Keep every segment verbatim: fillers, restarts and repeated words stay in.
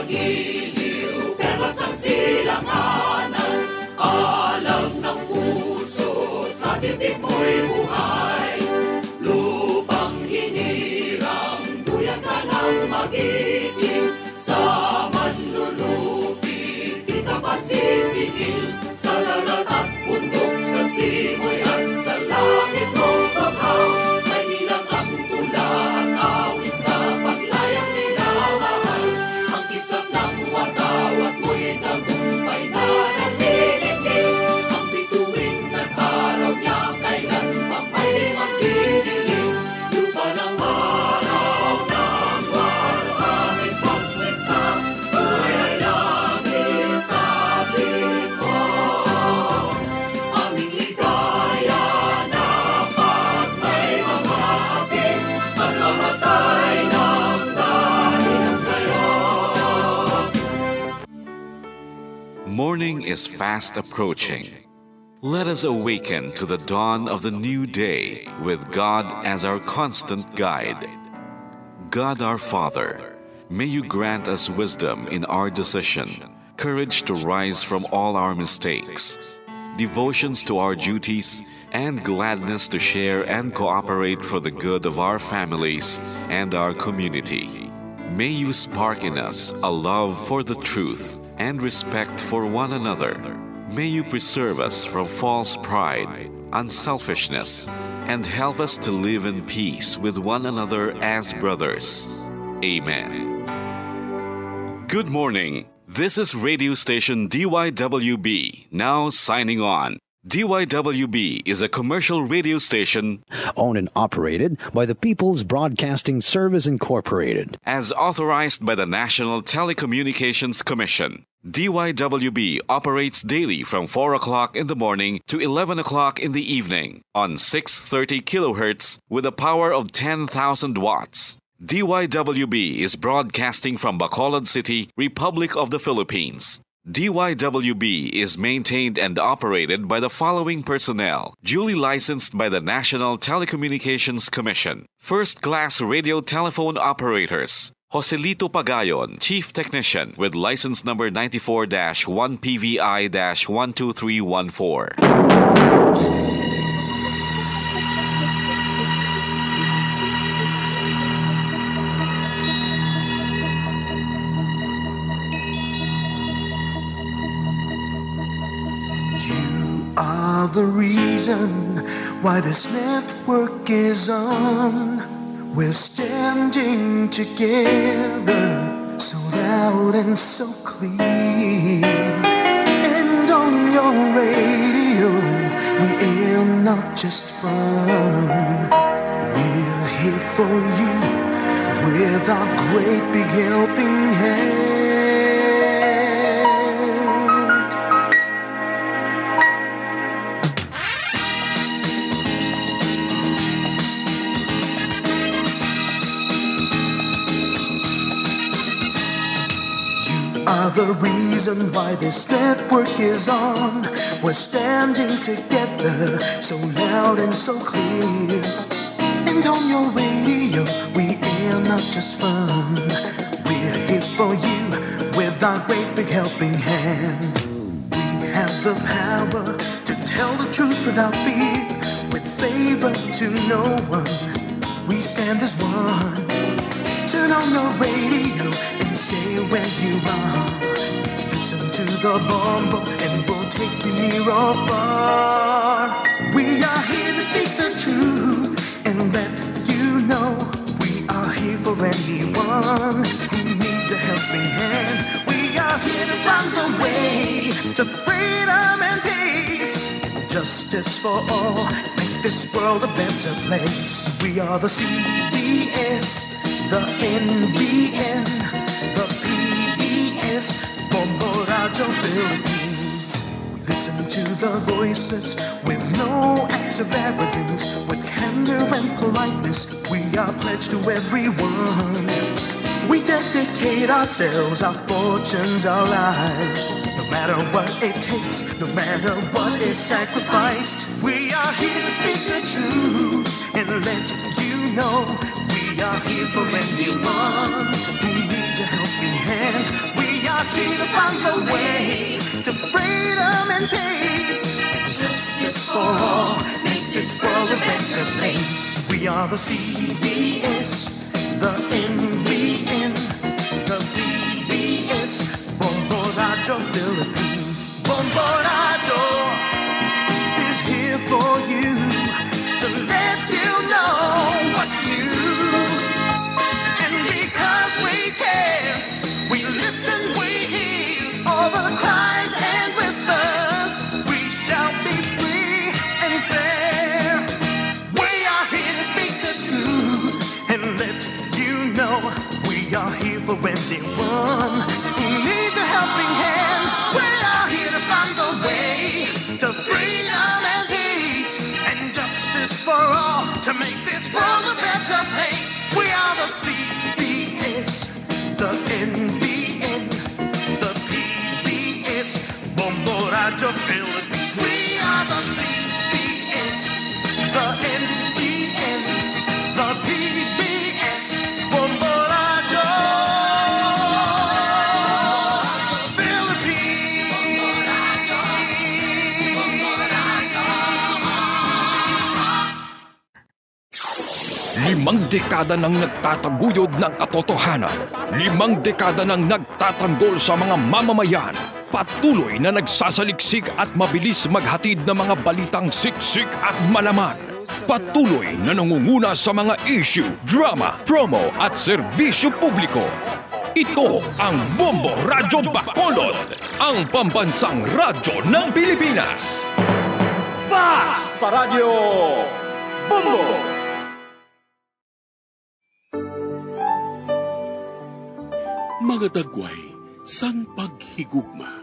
Giliw, perlas ng silanganan, alam ng puso, sa dibdib mo'y buhay. Lupang hinirang, duyan ka ng magiting, sa manlulupi, di ka pasisingil, sa dagat at bundok, sa simoy at sa langit mong bughaw. Maynila ang tula at awit sa paglayang minamahal. Ang kisap ng watawat mo'y tagumpay na nanginginig. Ang bituin at araw niya kailan pa may di magdidilim. Lupa ng araw ng waluhangin pagsinta, buhay ay langit sa tingin mo. Aming ligaya na pag may mga hapin, pagkamatay ng dahil sa'yo. Morning is fast approaching. Let us awaken to the dawn of the new day with God as our constant guide. God our Father, may you grant us wisdom in our decision, courage to rise from all our mistakes, devotions to our duties, and gladness to share and cooperate for the good of our families and our community. May you spark in us a love for the truth and respect for one another. May you preserve us from false pride, unselfishness, and help us to live in peace with one another as brothers. Amen. Good morning. This is radio station D Y W B, now signing on. D Y W B is a commercial radio station owned and operated by the People's Broadcasting Service Incorporated. As authorized by the National Telecommunications Commission. D Y W B operates daily from four o'clock in the morning to eleven o'clock in the evening on six thirty kilohertz with a power of ten thousand watts. D Y W B is broadcasting from Bacolod City, Republic of the Philippines. D Y W B is maintained and operated by the following personnel, duly licensed by the National Telecommunications Commission. First-class radio telephone operators, Joselito Pagayon, Chief Technician, with license number ninety-four dash one P V I dash one two three one four. You are the reason why this network is on. We're standing together, so loud and so clear. And on your radio, we air not just fun. We're here for you with our great big helping hand. You are the reason why this network is on. We're standing together, so loud and so clear. And on your radio, we air not just fun. We're here for you with our great big helping hand. We have the power to tell the truth without fear, with favor to no one. We stand as one. Turn on your radio and stay where you are. Listen to the bombo and we'll take you near or far. We are here to speak the truth and let you know we are here for anyone who needs a helping hand. We are here to find the way to freedom and peace. Justice for all, make this world a better place. We are the C B S, the N B N, the P B S, Bombo Radyo Philippines. We listen to the voices with no acts of arrogance, with candor and politeness. We are pledged to everyone. We dedicate ourselves, our fortunes, our lives. No matter what it takes, no matter what is sacrificed, we are here to speak the truth and let you know we are here for anyone who needs a helping hand. The way to freedom and peace. Justice for all. Make this world a better place. We are the C B S, the N B N, the P B S, Bombo Radyo Philippines. Bombo Radyo is here for you to let you know what's new. And because we care, we listen, we hear all the cries and whispers. We shall be free and fair. We are here to speak the truth and let you know we are here for anyone who needs a helping hand. We are here to find the way to freedom and peace and justice for all to make this world a better place. We are the C B S, the N B N, the P B S, Bombo Radyo Philippines. We are the C B S, the N B N, the P B S, Bombo Radyo Philippines. Limang dekada nang nagtataguyod ng katotohanan. Limang dekada nang nagtatanggol sa mga mamamayan. Patuloy na nagsasaliksik at mabilis maghatid ng mga balitang siksik at malaman. Patuloy na nangunguna sa mga issue, drama, promo at serbisyo publiko. Ito ang Bombo Radyo Bacolod, ang pambansang radyo ng Pilipinas. Fast Paradyo Bombo! Mga dagway sang paghigugma.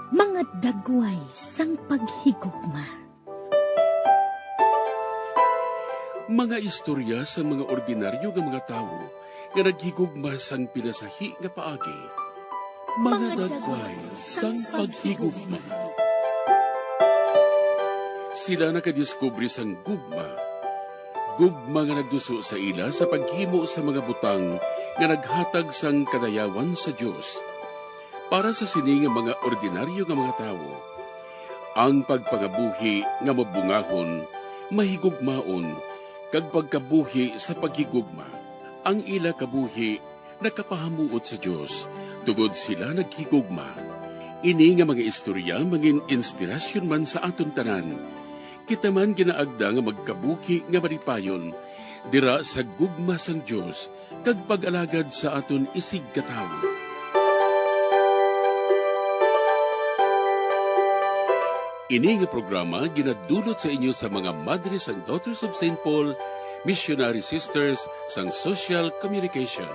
Mga dagway sang paghigugma. Mga istorya sa mga ordinaryo nga mga tawo nga naghigugma sang pinasahi nga paagi. Mga dagway sang paghigugma. Sila nakadiskubre sang gugma. Gugma nga nagduso sa ila sa paghimo sa mga butang nga naghatag sang kadayawan sa Dios para sa sini nga mga ordinaryo nga mga tawo. Ang pagpangabuhi nga mabungahon, mahigugmaon, kag pagkabuhi sa paghigugma. Ang ila kabuhi nakapahamuot sa Dios, tungod sila naghigugma. Ini nga mga istorya mangin-inspirasyon man sa aton tanan. Kita man ginaagda nga magkabuhi nga malipayon dira sa gugma sang Dios kag pag-alagad sa aton isigkatawo. Ini nga programa ginadulot sa inyo sa mga Madre sang Daughters of Saint Paul, Missionary Sisters sang Social Communication.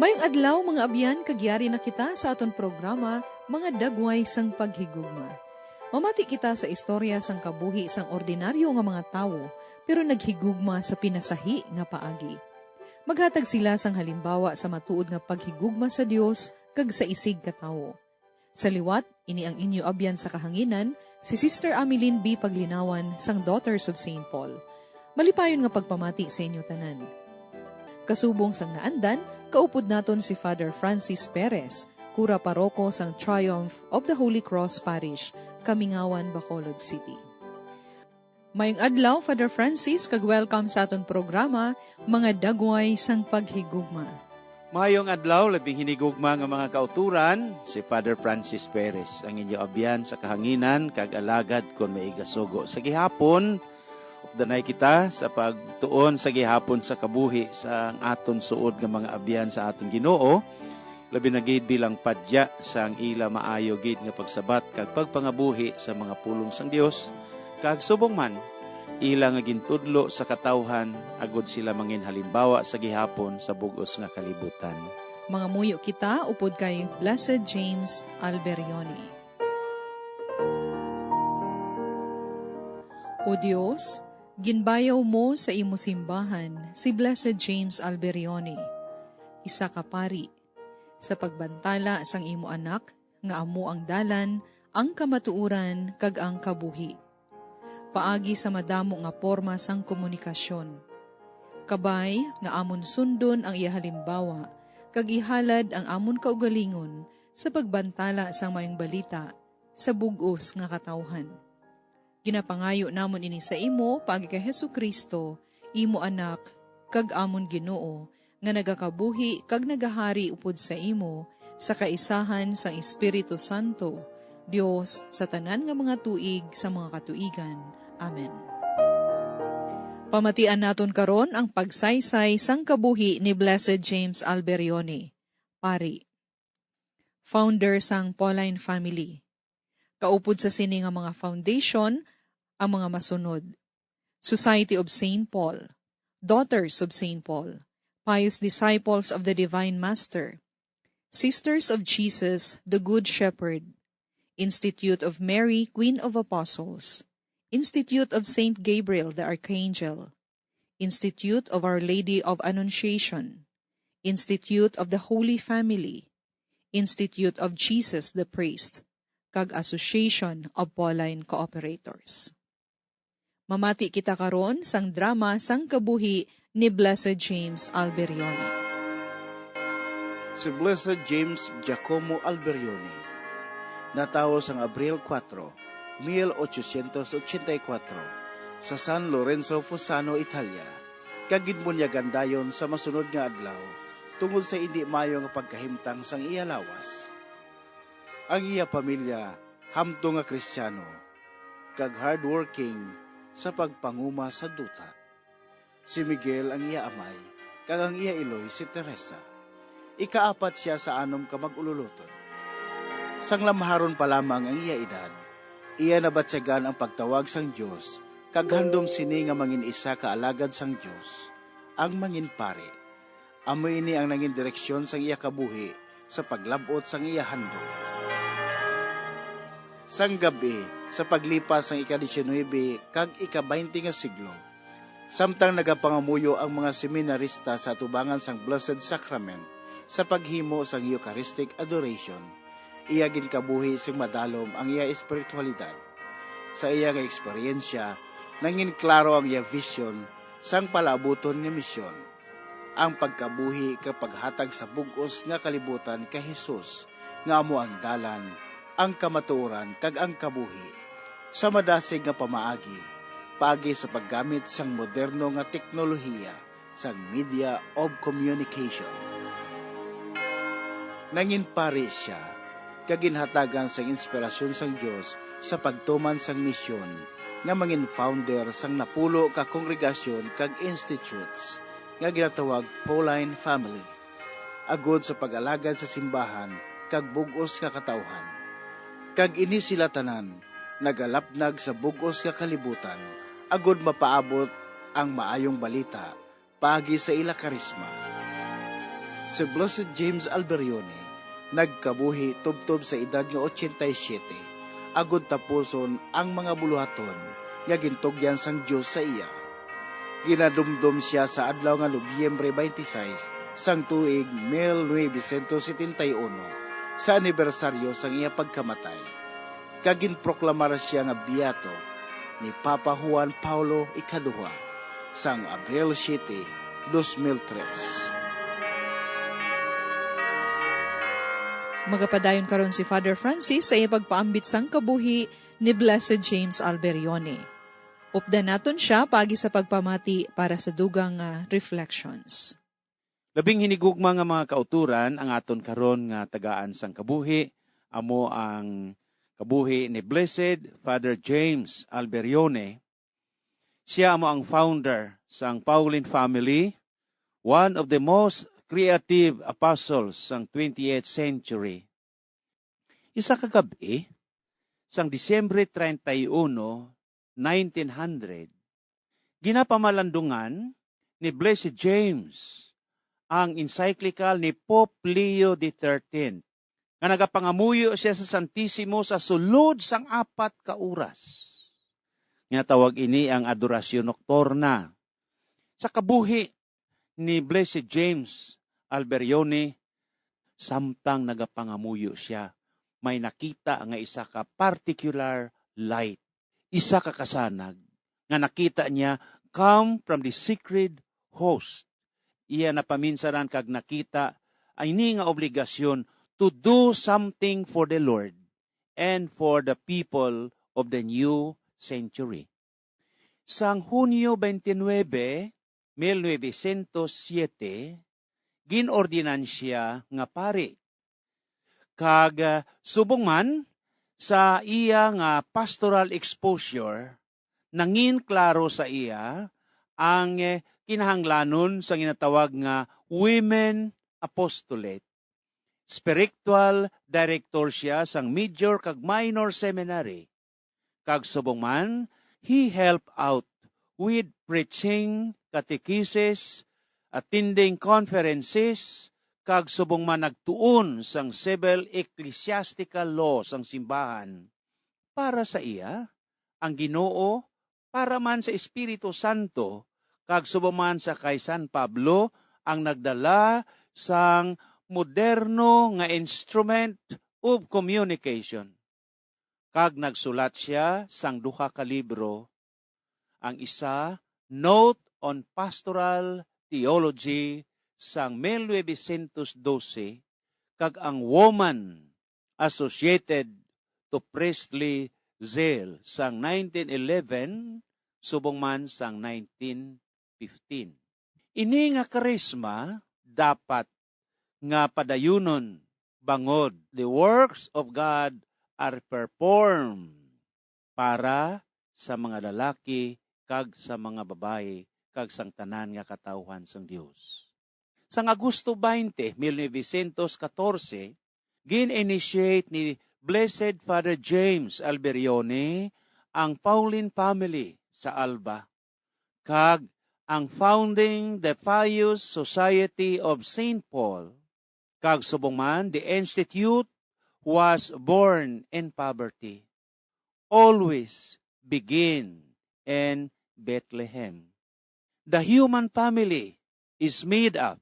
Mayong adlaw, mga abyan, kag yari na kita sa aton programa, Mga Dagway sang Paghigugma. Mamati kita sa istorya sang kabuhi sang ordinaryo nga mga tawo, pero naghigugma sa pinasahi nga paagi. Maghatag sila sang halimbawa sa matuod nga paghigugma sa Dios kag sa isigkatawo. Sa liwat, ini ang inyo abyan sa kahanginan, si Sister Ameline B. Paglinawan sang Daughters of Saint Paul. Malipayon nga pagpamati sa inyo tanan. Kasubong sang naandan, kaupod naton si Father Francis Perez, kura paroko sang Triumph of the Holy Cross Parish, Kamingawan, Bacolod City. Mayong adlaw, Father Francis, kag welcome sa aton programa, Mga Dagway sang Paghigugma. Mayong adlaw, labing hinigugma nga mga kauturan, si Father Francis Perez, ang inyo abyan sa kahanginan kag alagad kon may igasugo sa gihapon. Updanay kita sa pagtuon sa gihapon sa kabuhi sa aton suod nga mga abyan sa aton Ginoo, labi na gid bilang padya sang ila maayo gid nga pagsabat kag pagpangabuhi sa mga pulong sang Dios, kag subong man, ila nga gintudlo sa katawhan, agod sila mangin halimbawa sa gihapon sa bug-os nga kalibutan. Mangamuyo kita upod kay Blessed James Alberione. O Dios, ginbayaw mo sa imo simbahan si Blessed James Alberione, isa ka pari, sa pagbantala sang imo Anak nga amo ang dalan, ang kamatuoran, kag ang kabuhi. Paagi sa madamo nga porma sang komunikasyon, Kabay nga amon sundon ang iya halimbawa, kag ihalad ang amon kaugalingon sa pagbantala sang Maayong Balita sa bug-os nga katawhan. Ginapangayo namon ini sa imo paagi kay Jesu-Cristo, imo Anak, kag amon Ginoo, nga nagakabuhi kag nagahari upod sa imo sa kaisahan sang Espiritu Santo, Dios sa tanan nga mga tuig sa mga katuigan. Amen. Pamatian naton karon ang pagsaysay sang kabuhi ni Blessed James Alberione, pari, founder sang Pauline family. Kaupod sa sini nga mga foundation ang mga masunod: Society of Saint Paul, Daughters of Saint Paul, Pious Disciples of the Divine Master, Sisters of Jesus, the Good Shepherd, Institute of Mary, Queen of Apostles, Institute of Saint Gabriel the Archangel, Institute of Our Lady of Annunciation, Institute of the Holy Family, Institute of Jesus the Priest, kag Association of Pauline Cooperators. Mamati kita karon sang drama sang kabuhi ni Blessed James Alberione. Si Blessed James Giacomo Alberione natawo sang Abril kuwatro, mil ochocientos ochenta y kuwatro, sa San Lorenzo Fossano, Italia, kag ginbunyagan dayon sa masunod nga adlaw tungod sa indi maayo nga pagkahimtang sang iya lawas. Ang iya pamilya hamtong nga Kristiyano kag hardworking sa pagpanguma sa duta. Si Miguel ang iya amay, kag ang iya iloy si Teresa. Ikaapat sia sa anom ka mag-ululotod. Sang lamharon pa lamang ang iya edad, iya nabatyagan ang pagtawag sang Dios, kag handom sini nga mangin isa ka alagad sang Dios, ang mangin pari. Amo ini ang nangin direksyon sang iya kabuhi sa paglab-ot sang iya handom. Sang gab-i, sa paglipas sang ika-diecinuebe kag ika-baynte nga siglo, samtang nagapangamuyo ang mga seminarista sa atubangan sang Blessed Sacrament sa paghimo sang Eucharistic Adoration, iya ginkabuhi sing madalom ang iya espiritualidad. Sa iya nga eksperyensya, nangin klaro ang iya vision sang palaabuton nga misyon, ang pagkabuhi kag paghatag sa bug-os nga kalibutan kay Jesus, nga amo ang dalan, ang kamatuoran, kag ang kabuhi, sa madasig nga pamaagi, paagi sa paggamit sang moderno nga teknolohiya sang media of communication. Nangin pari sia, kag ginhatagan sang inspirasyon sang Dios sa pagtuman sang misyon nga mangin founder sang napulo ka kongregasyon kag institutes nga ginatawag Pauline Family, agod sa pag-alagad sa simbahan kag bug-os nga katawhan. Kag ini sila tanan nagalapnag sa bug-os nga kalibutan, agod mapaabot ang maayong balita paagi sa ila karisma. Si Blessed James Alberione nagkabuhi tubtob sa edad nga ochenta y siete, agod tapuson ang mga buluhaton nga gintugyan sang Dios sa iya. Ginadumdom sia sa adlaw nga Nobyembre twenty-six sang tuig mil novecientos setenta y uno, sa anibersaryo sang iya pagkamatay, kag ginproklamar sia nga beato ni Papa Juan Paulo Ikaduha sang Abril siete, dos mil tres. Magapadayon karon si Father Francis sa iya pagpaambit sang kabuhi ni Blessed James Alberione. Updan naton sia paagi sa pagpamati para sa dugang nga reflections. Labing hinigugma nga mga kauturan ang aton karon nga tagaan sang kabuhi, amo ang kabuhi ni Blessed Father James Alberione. Sia amo ang founder sang Pauline family, one of the most creative apostles sang twentieth century. Isa ka gab-i, sang Disyembre treinta y uno, nineteen hundred, ginapamalandungan ni Blessed James ang encyclical ni Pope Leo the thirteenth, nga nagapangamuyo sia sa Santisimo sa sulod sang apat ka oras. Ginatawag ini ang Adoracion Nocturna. Sa kabuhi ni Blessed James Alberione, samtang nagapangamuyo sia, may nakita nga isa ka particular light, isa ka kasanag nga nakita niya come from the sacred host. Iya napaminsaran kag nakita ang ini nga obligasyon to do something for the Lord and for the people of the new century. Sang Hunyo twenty-nine, mil novecientos siete, ginordinan sia nga pari. Kag, ah, subong man sa iya nga pastoral exposure, nangin klaro sa iya ang, eh, kinahanglanon sa ginatawag nga women apostolate. Spiritual director sia sang major kag minor seminary. Kag subong man, he helped out with preaching, catechesis, attending conferences, kag subong man nagtuon sang civil ecclesiastical law sang simbahan. Para sa iya, ang Ginoo, para man sa Espiritu Santo, kag subong man sa kay San Pablo, ang nagdala sang moderno nga instrument of communication. Kag nagsulat sia sang duha ka libro, ang isa, Note on Pastoral Theology, sang mil novecientos dose, kag ang Woman Associated to Priestly Zeal sang nineteen eleven, subong man sang nineteen fifteen. Ini nga karisma dapat nga padayunon, bangod the works of God are performed para sa mga lalaki kag sa mga babayi kag sang tanan nga katawhan sang Dios. Sang Agosto twenty, mil novecientos katorse, gin-initiate ni Blessed Father James Alberione ang Pauline family sa Alba, kag ang founding the Pious Society of Saint Paul, kag subong man, the Institute was born in poverty, always begin in Bethlehem. The human family is made up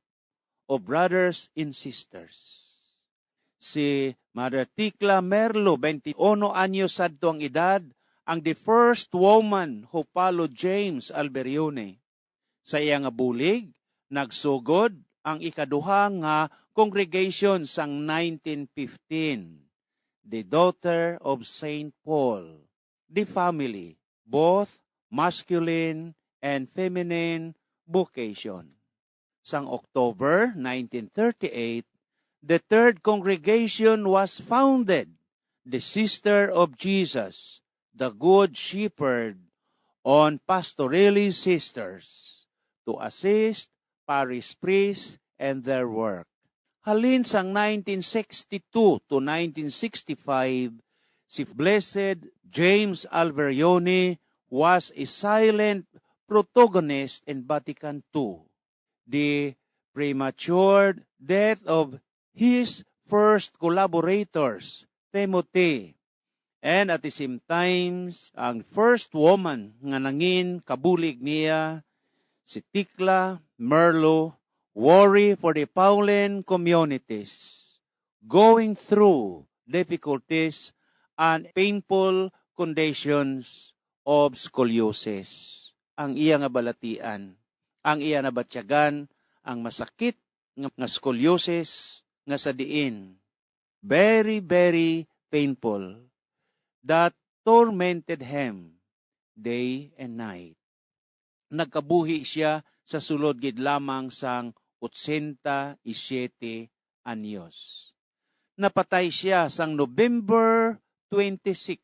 of brothers and sisters. Si Mother Tikla Merlo, twenty-uno anyos sadto ang edad, ang the first woman who followed James Alberione. Sa iya nga bulig, nagsugod ang ikaduha nga congregation sang nineteen fifteen, the Daughter of Saint Paul, the family, both masculine and feminine vocation. Sang October nineteen thirty-eight, the third congregation was founded, the Sister of Jesus, the Good Shepherd, on Pastorelli Sisters, to assist parish priests and their work. Halin sang nineteen sixty-two to nineteen sixty-five, si Blessed James Alberione was a silent protagonist in Vatican two. The premature death of his first collaborators, Timothy, and at the same times, ang first woman nga nangin kabulig niya, si Tikla Merlo, worry for the Pauline communities going through difficulties and painful conditions of scoliosis. Ang iya nga balatian, ang iya nabatyagan, ang masakit nga, nga scoliosis, nga sa diin very, very painful, that tormented him day and night. Nagkabuhi sia sa sulod gid lamang sang otsenta y siyete anyos. Napatay sia sang November twenty-six,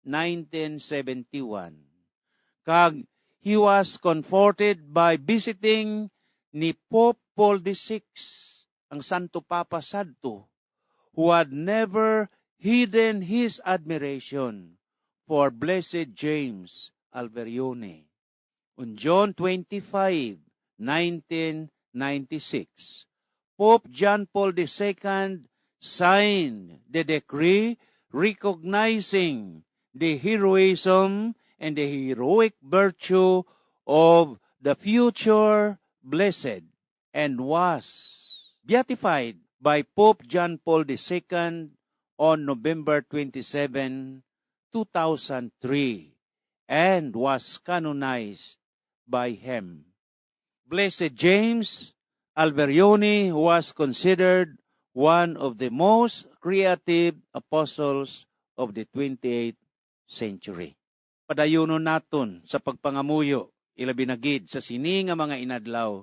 nineteen seventy-one. Kag he was comforted by visiting ni Pope Paul the Sixth, ang Santo Papa sadto, who had never hidden his admiration for Blessed James Alberione. On June twenty-five, nineteen ninety-six, Pope John Paul the Second signed the decree recognizing the heroism and the heroic virtue of the future blessed, and was beatified by Pope John Paul the Second on November twenty-seven, two thousand three, and was canonized by him. Blessed James Alberione was considered one of the most creative apostles of the twenty-eighth century. Padayunon naton sa pagpangamuyo, ilabi na gid sa sini nga mga inadlaw,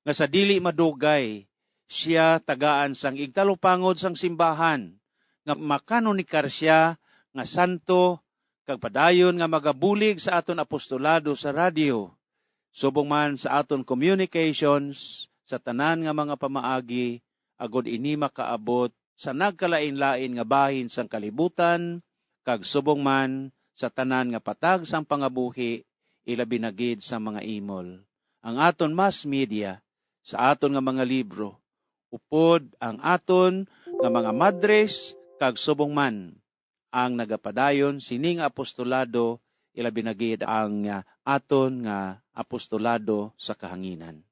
nga sa dili madugay sia tagaan sang igtalupangod sang simbahan, nga makanonikar sia nga santo, kag padayon nga magabulig sa aton apostolado sa radyo, subong man sa aton communications, sa tanan nga mga pamaagi, agod ini makaabot sa nagkalain-lain nga bahin sang kalibutan, kag subong man sa tanan nga patag sang pangabuhi, ilabi na gid sa mga imol, ang aton mass media, sa aton nga mga libro, upod ang aton nga mga madres, kag subong man ang nagapadayon sini nga apostolado, ilabi na gid ang, ah, aton nga apostolado sa kahanginan.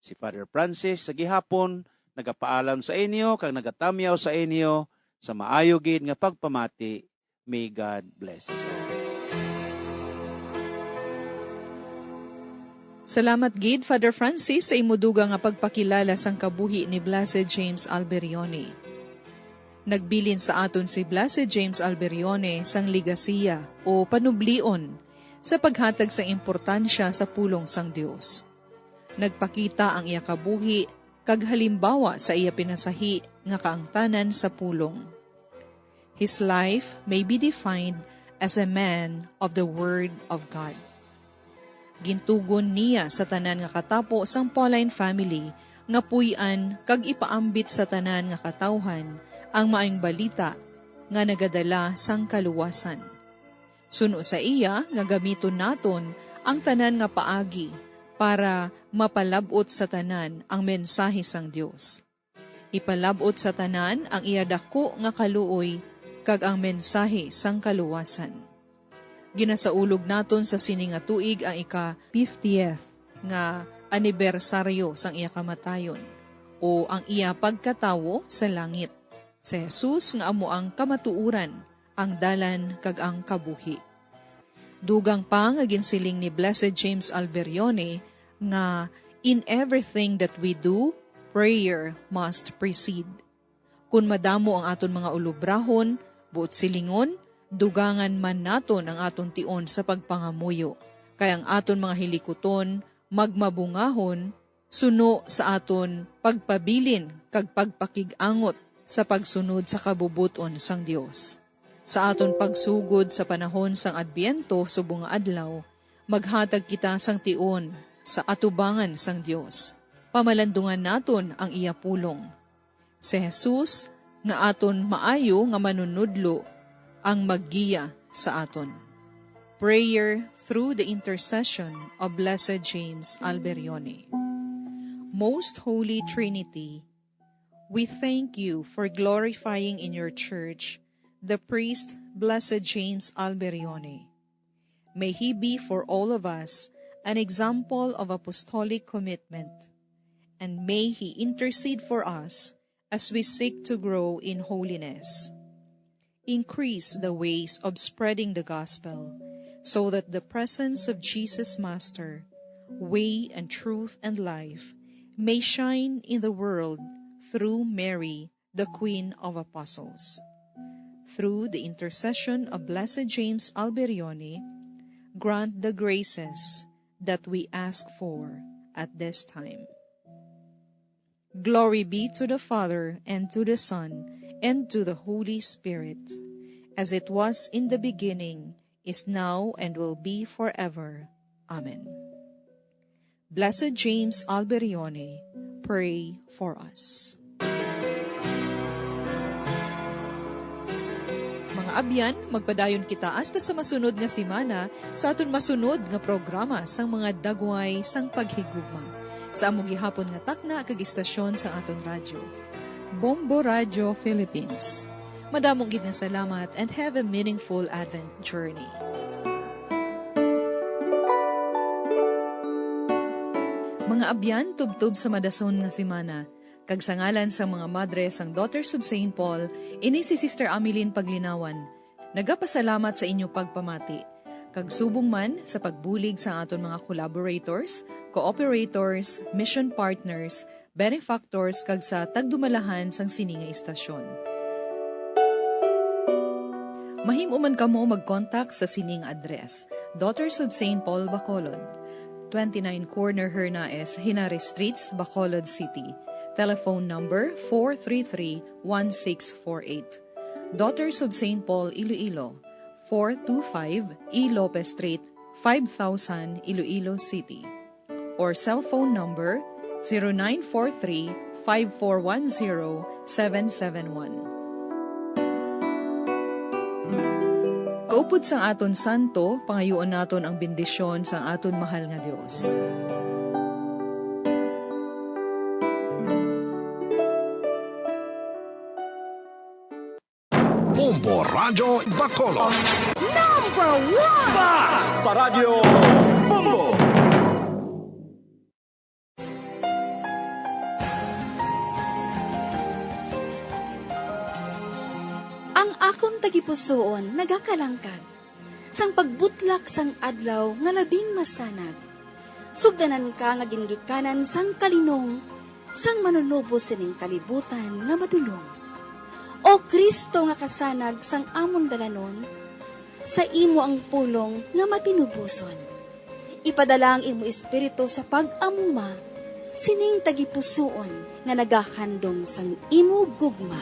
Si Father Francis sa gihapon nagapaalam sa inyo kag nagatamyaw sa inyo sa maayo gid nga pagpamati. May God bless us all. Salamat gid, Father Francis, sa imo dugang nga pagpakilala sang kabuhi ni Blessed James Alberione. Nagbilin sa aton si Blessed James Alberione sang legasiya o panublion sa paghatag sang importansya sa pulong sang Dios. Nagpakita ang iya kabuhi kag halimbawa sa iya pinasahi nga kaangtanan sa pulong. His life may be defined as a man of the Word of God. Gintugon niya sa tanan nga katapo sang Pauline family nga puy-an kag ipaambit sa tanan nga katawhan ang maayong balita nga nagadala sang kaluwasan. Suno sa iya nga gamiton naton ang tanan nga paagi para mapalab-ot sa tanan ang mensahe sang Dios. Ipalab-ot sa tanan ang iya daku nga kaluoy kag ang mensahe sang kaluwasan. Ginasaulog naton sa sini nga tuig ang ika-fiftieth nga anibersaryo sang iya kamatayon, o ang iya pagkatawo sa langit. Si Jesus nga amo ang kamatuoran, ang dalan, kag ang kabuhi. Dugang pa nga ginsiling ni Blessed James Alberione nga, "In everything that we do, prayer must precede." Kun madamo ang aton mga ulobrahon, buot silingon, dugangan man naton ang aton tion sa pagpangamuyo, kay ang aton mga hilikuton magmabungahon suno sa aton pagpabilin kag pagpakig-angot sa pagsunod sa kabubot-on sang Dios. Sa aton pagsugod sa panahon sang Adbyento subong nga adlaw, maghatag kita sang tion sa atubangan sang Dios. Pamalandungan naton ang iya pulong. Si Jesus, nga aton maayo nga manunodlo, ang maggiya sa aton. Prayer through the intercession of Blessed James Alberione. Most Holy Trinity, we thank you for glorifying in your church the priest Blessed James Alberione. May he be for all of us an example of apostolic commitment, and may he intercede for us as we seek to grow in holiness. Increase the ways of spreading the gospel, so that the presence of Jesus Master, way and truth and life, may shine in the world through Mary, the Queen of Apostles. Through the intercession of Blessed James Alberione, grant the graces that we ask for at this time. Glory be to the Father, and to the Son, and to the Holy Spirit, as it was in the beginning, is now, and will be forever. Amen. Blessed James Alberione, pray for us. Mga abyan, magpadayon kita hasta sa masunod nga semana sa aton masunod nga programa sang mga dagway sang paghigugma sa amo gihapon nga takna kag istasyon sang aton radyo, Bombo Radio Philippines. Madamo gid nga salamat and have a meaningful Advent journey. Mga abyan, tubtob sa madason nga semana, kag sa ngalan sang mga madre sang Daughters of Saint Paul, ini si Sister Ameline Paglinawan, nagapasalamat sa inyo pagpamati. kag subong man sa pagbulig sa aton mga collaborators, cooperators, mission partners, benefactors, kag sa tagdumalahan sang sini nga istasyon. Mahimo man kamo mag-contact sa sining address: Daughters of Saint Paul, Bacolod, twenty-nine Corner Hernaez, Henares Streets, Bacolod City. Telephone number four three three one six four eight. Daughters of Saint Paul, Iloilo, four two five E Lopez Street, five thousand, Iloilo City, or cell phone number zero nine four three five four one zero seven seven one. Kaupod sang aton santo, pangayuon naton ang bendisyon sang aton mahal nga Dios. Bombo Radyo Bacolod. Number one! Basta Radyo Bombo! Ang akon tagipusoon nagakalangkag sang pagbutlak sang adlaw nga labing masanag. Sugdanan ka nga gingikanan sang kalinong sang Manunubos sining kalibutan nga madulom. O Cristo nga kasanag sang amon dalanon, sa imo ang pulong nga matinuboson. Ipadala ang imo Espiritu sa pag-amuma sining tagipusoon nga nagahandom sang imo gugma.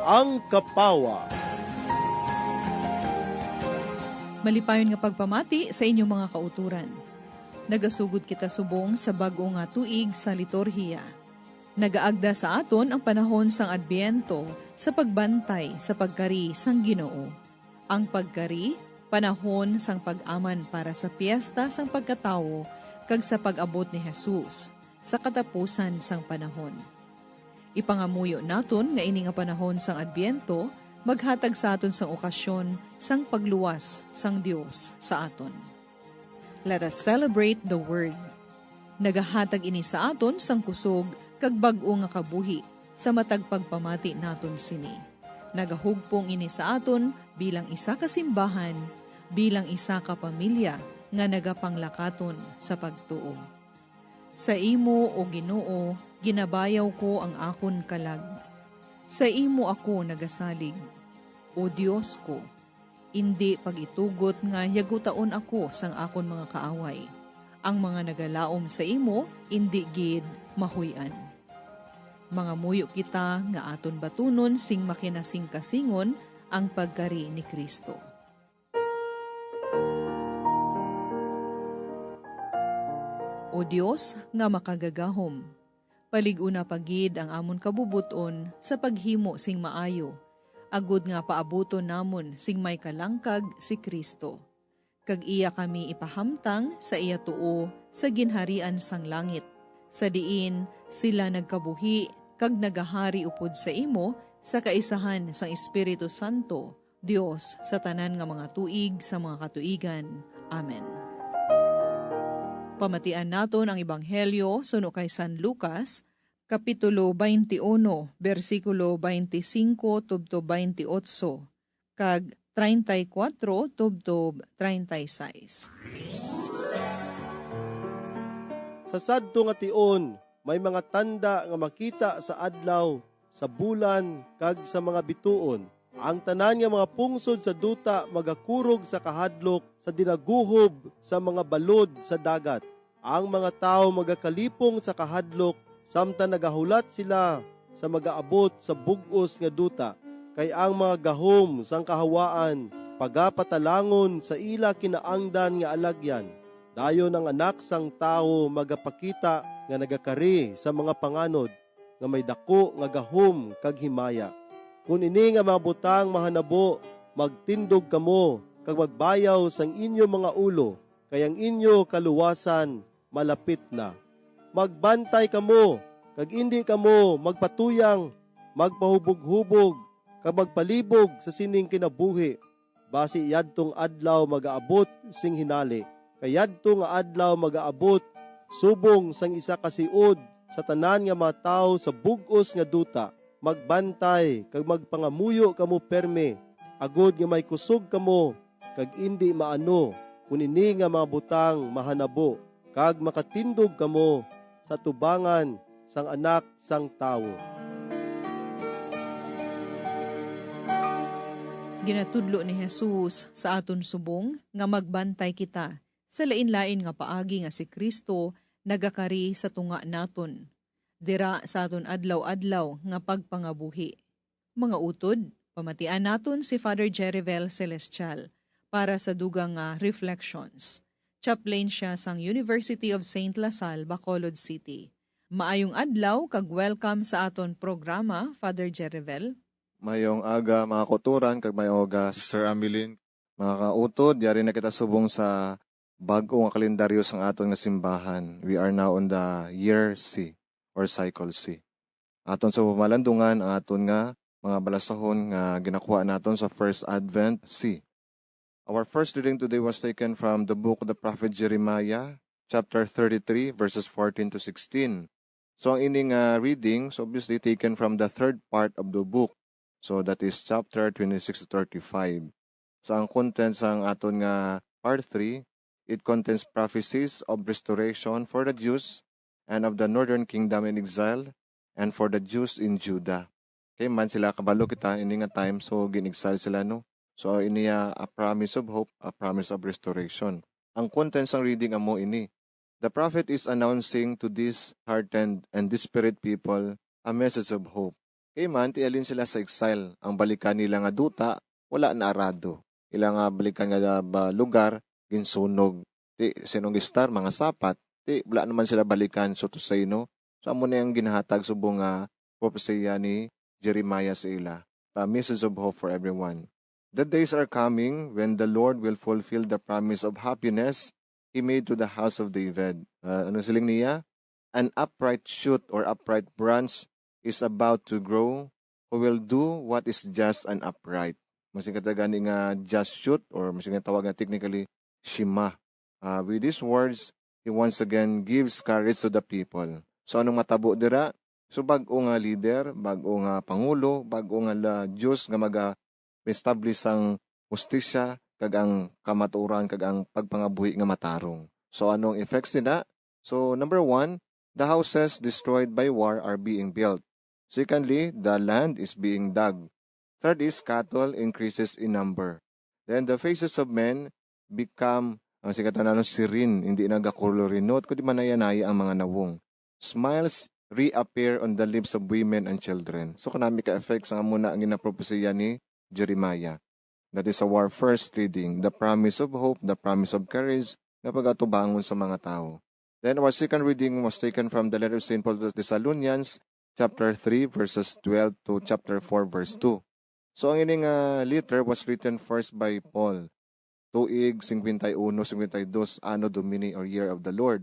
Ang Kapawa. Malipayon nga pagpamati sa inyong mga kauturan. Nagasugod kita subong sa bag-o nga tuig sa liturhiya. Nagaagda sa aton ang panahon sang Adbyento sa pagbantay sa pagkari sang Ginoo. Ang pagkari, panahon sang pag-aman para sa piesta sang pagkatawo kag sa pag-abot ni Jesus sa katapusan sang panahon. Ipangamuyo naton nga ini nga panahon sang Adbyento maghatag sa aton sang okasyon sang pagluwas sang Dios sa aton. Let us celebrate the Word. Nagahatag ini sa aton sang kusog kag bag-o nga kabuhi sa matag pagpamati naton sini. Nagahugpong ini sa aton bilang isa ka simbahan, bilang isa ka pamilya nga nagapanglakaton sa pagtuo. Sa imo, O Ginoo, ginabayaw ko ang akon kalag. Sa imo ako nagasalig, O Dios ko. Indi pag-itugot nga yagutaon ako sang akon mga kaaway. Ang mga nagalaom sa imo indi gid mahuy-an. Mangamuyo kita nga aton batunon sing makinasingkasingon ang pagkari ni Cristo. O Dios nga makagagahom, palig-una pa gid ang amon kabubot-on sa paghimo sing maayo, agod nga paabuton namon sing may kalangkag si Cristo, kag iya kami ipahamtang sa iya tuo sa ginharian sang langit, sa diin sila nagkabuhi kag nagahari upod sa imo sa kaisahan sang Espiritu Santo, Dios sa tanan nga mga tuig sa mga katuigan. Amen. Pamatian naton ang Ebanghelyo suno kay San Lucas, Kapitulo twenty-one, bersikulo twenty-cinco tubtob twenty-ocho, kag treinta y cuatro tubtob treinta y seis. Sa sadto nga tion, may mga tanda nga makita sa adlaw, sa bulan, kag sa mga bituon. Ang tanan nga mga pungsod sa duta magakurog sa kahadlok sa dinaguhob sa mga balod sa dagat. Ang mga tawo magakalipong sa kahadlok samtang nagahulat sila sa magaabot sa bug-os nga duta, kay ang mga gahom sang kahawaan pagapatalangon sa ila kinaangdan nga alagyan. Dayon ang Anak sang Tawo magapakita nga nagakari sa mga panganod nga may daku nga gahom kag himaya. Kon ini nga mga butang mahanabo, magtindog kamo kag magbayaw sang inyo mga ulo, kay ang inyo kaluwasan malapit na. Magbantay kamo, kag indi kamo magpatuyang, magpahuboghubog, kag magpalibog sa sining kinabuhi, basi yadtong adlaw magaabot sing hinali. Kay yadto nga adlaw magaabot subong sang isa ka siod sa tanan nga mga tawo sa bug-os nga duta, magbantay kag magpangamuyo kamo pirme, agod nga may kusog kamo kag indi maano kon ini nga mga butang mahanabo, kag makatindog kamo sa tubangan sang Anak sang Tawo. Ginatudlo ni Jesus sa aton subong nga magbantay kita sa lain-lain nga paagi nga si Cristo nagakari sa tunga naton, dira sa aton adlaw-adlaw nga pagpangabuhi. Mga utod, pamatian naton si Father Jerivel Celestial para sa dugang nga reflections. Chaplain sia sang University of Saint La Salle, Bacolod City. Maayong adlaw kag welcome sa aton programa, Father Jerivel. Mayong aga, mga kauturan, kag mayong aga, Sister Ameline. Mga kautod, yari na kita subong sa bag-o nga kalendaryo sang aton nga simbahan. We are now on the year C or cycle C. Aton sa pamalandungan ang aton nga mga balasahon nga ginakuha naton sa First Advent C. Our first reading today was taken from the book of the prophet Jeremiah, chapter thirty-three, verses fourteen to sixteen. So ang ining uh, reading is obviously taken from the third part of the book. So that is chapter twenty-six to thirty-five. So ang content sang aton nga part three, it contains prophecies of restoration for the Jews and of the northern kingdom in exile and for the Jews in Judah. Kay man sila, kabalo kita ini nga time, so gin-exile sila, no? So ini a promise of hope, a promise of restoration. Ang content sang reading amo ini. The prophet is announcing to this heartened and desperate people a message of hope. Kay man, tialin sila sa exile. Ang balikan nila nga duta, wala na arado. Ila nga balikan nga ba, lugar, ginsunog. Ti, sinong gistar, mga sapat. Ti, wala naman sila balikan, so to say, no? So, amo na yung ginahatag subong nga propesya ni Jeremiah sa ila. A message of hope for everyone. The days are coming when the Lord will fulfill the promise of happiness He made to the house of David. Uh, ano siling niya? An upright shoot or upright branch is about to grow, who will do what is just and upright. Masing kata gani nga just shoot or masing tawag nga technically shima. Uh, with these words, he once again gives courage to the people. So anong matabo dira? So bag-o nga leader, bag-o nga pangulo, bag-o nga la Dios nga maga-establish sang hustisya kag ang kamatuoran kag ang pagpangabuhi nga matarong. So anong effects nila? So number one, the houses destroyed by war are being built. Secondly, the land is being dug. Third is cattle increases in number. Then the faces of men become, ang sikat na sirin, hindi na gakulorinot, kundi manayanaya ang mga nawong. Smiles reappear on the lips of women and children. So kanami ka effects ang muna ang ginapropesiya ni Jeremiah. That is our first reading, the promise of hope, the promise of courage, nga pagatubangon sa mga tawo. Then our second reading was taken from the letter of Saint Paul to the Thessalonians, chapter three, verses twelve to chapter four, verse two. So ang ining uh, letter was written first by Paul, tuig fifty-one, fifty-two, Anno Domini or Year of the Lord.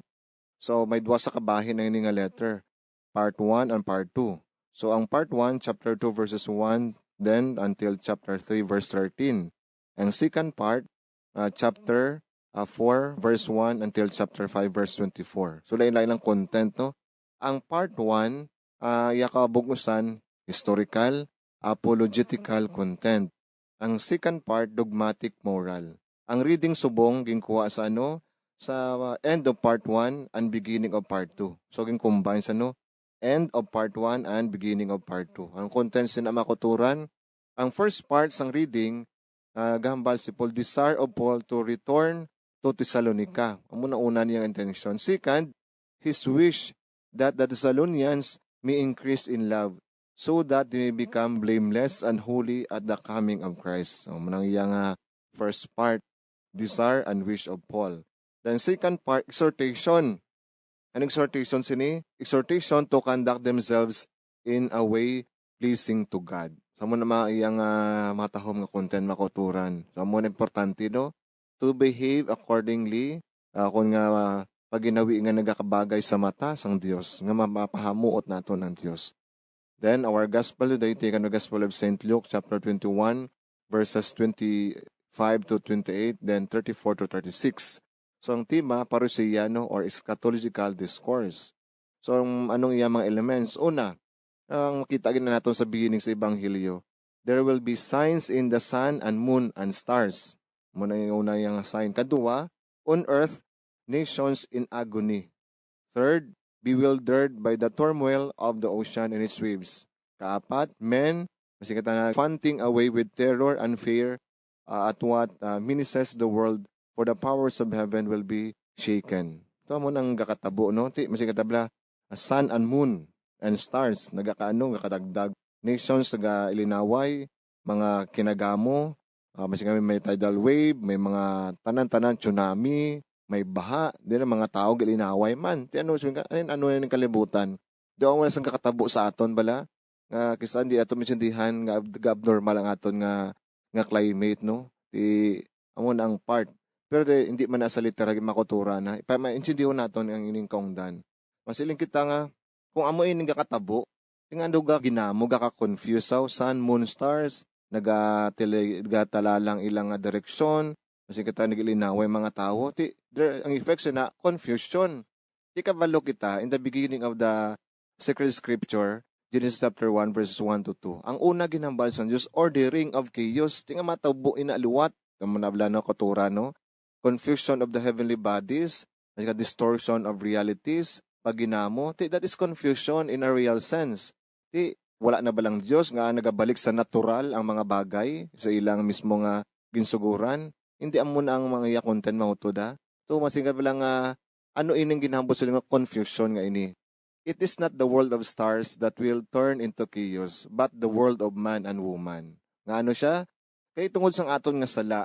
So may duwa sa kabahin ang ini nga letter, part one and part two. So ang part one, chapter two, verses one, then until chapter three, verse thirteen. Ang second part, uh, chapter uh, four, verse one until chapter five, verse twenty-four. So lain-lain ang content, no? Ang part one, uh, iya kabug-usan, historical, apologetical content. Ang second part, dogmatic, moral. Ang reading subong ginkuha sa ano, sa uh, end of part one and beginning of part two. So gin-combine sa no, end of part one and beginning of part two. Ang content sina makuturan, ang first part sang reading, uh, gahambal si Paul, desire of Paul to return to Thessalonica. Amo na una niyang intention. Second, his wish that the Thessalonians may increase in love so that they may become blameless and holy at the coming of Christ. So, manang iya nga first part, desire and wish of Paul. Then second part, exhortation. An exhortation sini, exhortation to conduct themselves in a way pleasing to God. Sa mo na mga iyang uh, matahom nga content, mga kauturan. Sa mo na importante, no? To behave accordingly, uh, kung nga uh, paginawi nga nagakabagay sa mata sang Dios, nga mapahamuot nato ng Dios. Then our gospel today taken the gospel of Saint Luke chapter twenty-one, verses twenty-five to twenty-eight, then thirty-four to thirty-six. So ang tema, Parusiyano or Eschatological Discourse. So ang, anong iya mga elements? Una, Ang makita gid na naton sa beginning sa Ebanghelyo, there will be signs in the sun and moon and stars. Mo na yung una yung sign. Kadua, on earth, nations in agony. Third, bewildered by the turmoil of the ocean and its waves. Kaapat, men, masing kita na, fainting away with terror and fear, uh, at what uh, menaces the world, for the powers of heaven will be shaken. So, mo nang gakatabo, no? Ti, masing kita bala, uh, sun and moon and stars, nagakaano, gakadagdag. Nations, nagailinaway, mga kinagamo, ah, masing kami may tidal wave, may mga tanan-tanan, tsunami, may baha, di na mga tao gilinaway man. Ti ano, sing ka, ano, ano yung kalibutan? Di ako wala sang kakatabo sa aton bala, nga kisa hindi ato maintindihan nga ab-, nga abnormal ang aton nga, nga climate, no? Ti, amo na ang part. Pero di, hindi man na sa literal makutura na. Ipa-, maintindihan naton ang ining kaungdan. Masiling kita nga, kung amo ining gakatabo, nga ano ga ginamo, gaka-confuse sa sun, moon, stars, nagatili-, nagatalalang ilang nga direksyon, kasi kita nagilinaway mga tawo. Ti, there, ang effects na confusion. Ti kabalo kita, in the beginning of the sacred scripture, Genesis chapter one, verses one to two. Ang una ginhambal sang Dios, ordering of chaos. Ti nga matabo ina liwat. Kamo na bala, no, kutura, no? Confusion of the heavenly bodies, like a distortion of realities, pagginamo. Ti, that is confusion in a real sense. Ti, wala na ba lang Dios nga nagabalik sa natural ang mga bagay sa ilang mismo nga ginsuguran? Hindi amo na ang mga iya content mautod, ha? So, masinga ba lang nga, ano ining ginhambal sa nga confusion nga ini? It is not the world of stars that will turn into chaos, but the world of man and woman. Nga ano siya? Kay tungod sang aton nga sala,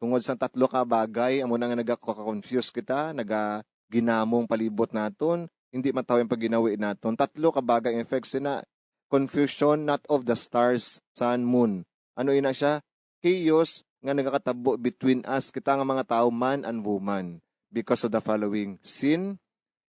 tungod sang tatlo ka bagay, amo na nga nagaka-confuse kita, naga-, ginamong palibot naton, hindi mataw ang pagginawi naton. Tatlo ka bagay ang effects na confusion not of the stars, sun, moon. Ano ina siya? Chaos nga nagakatabo between us, kita nga mga tawo, man and woman, because of the following: sin,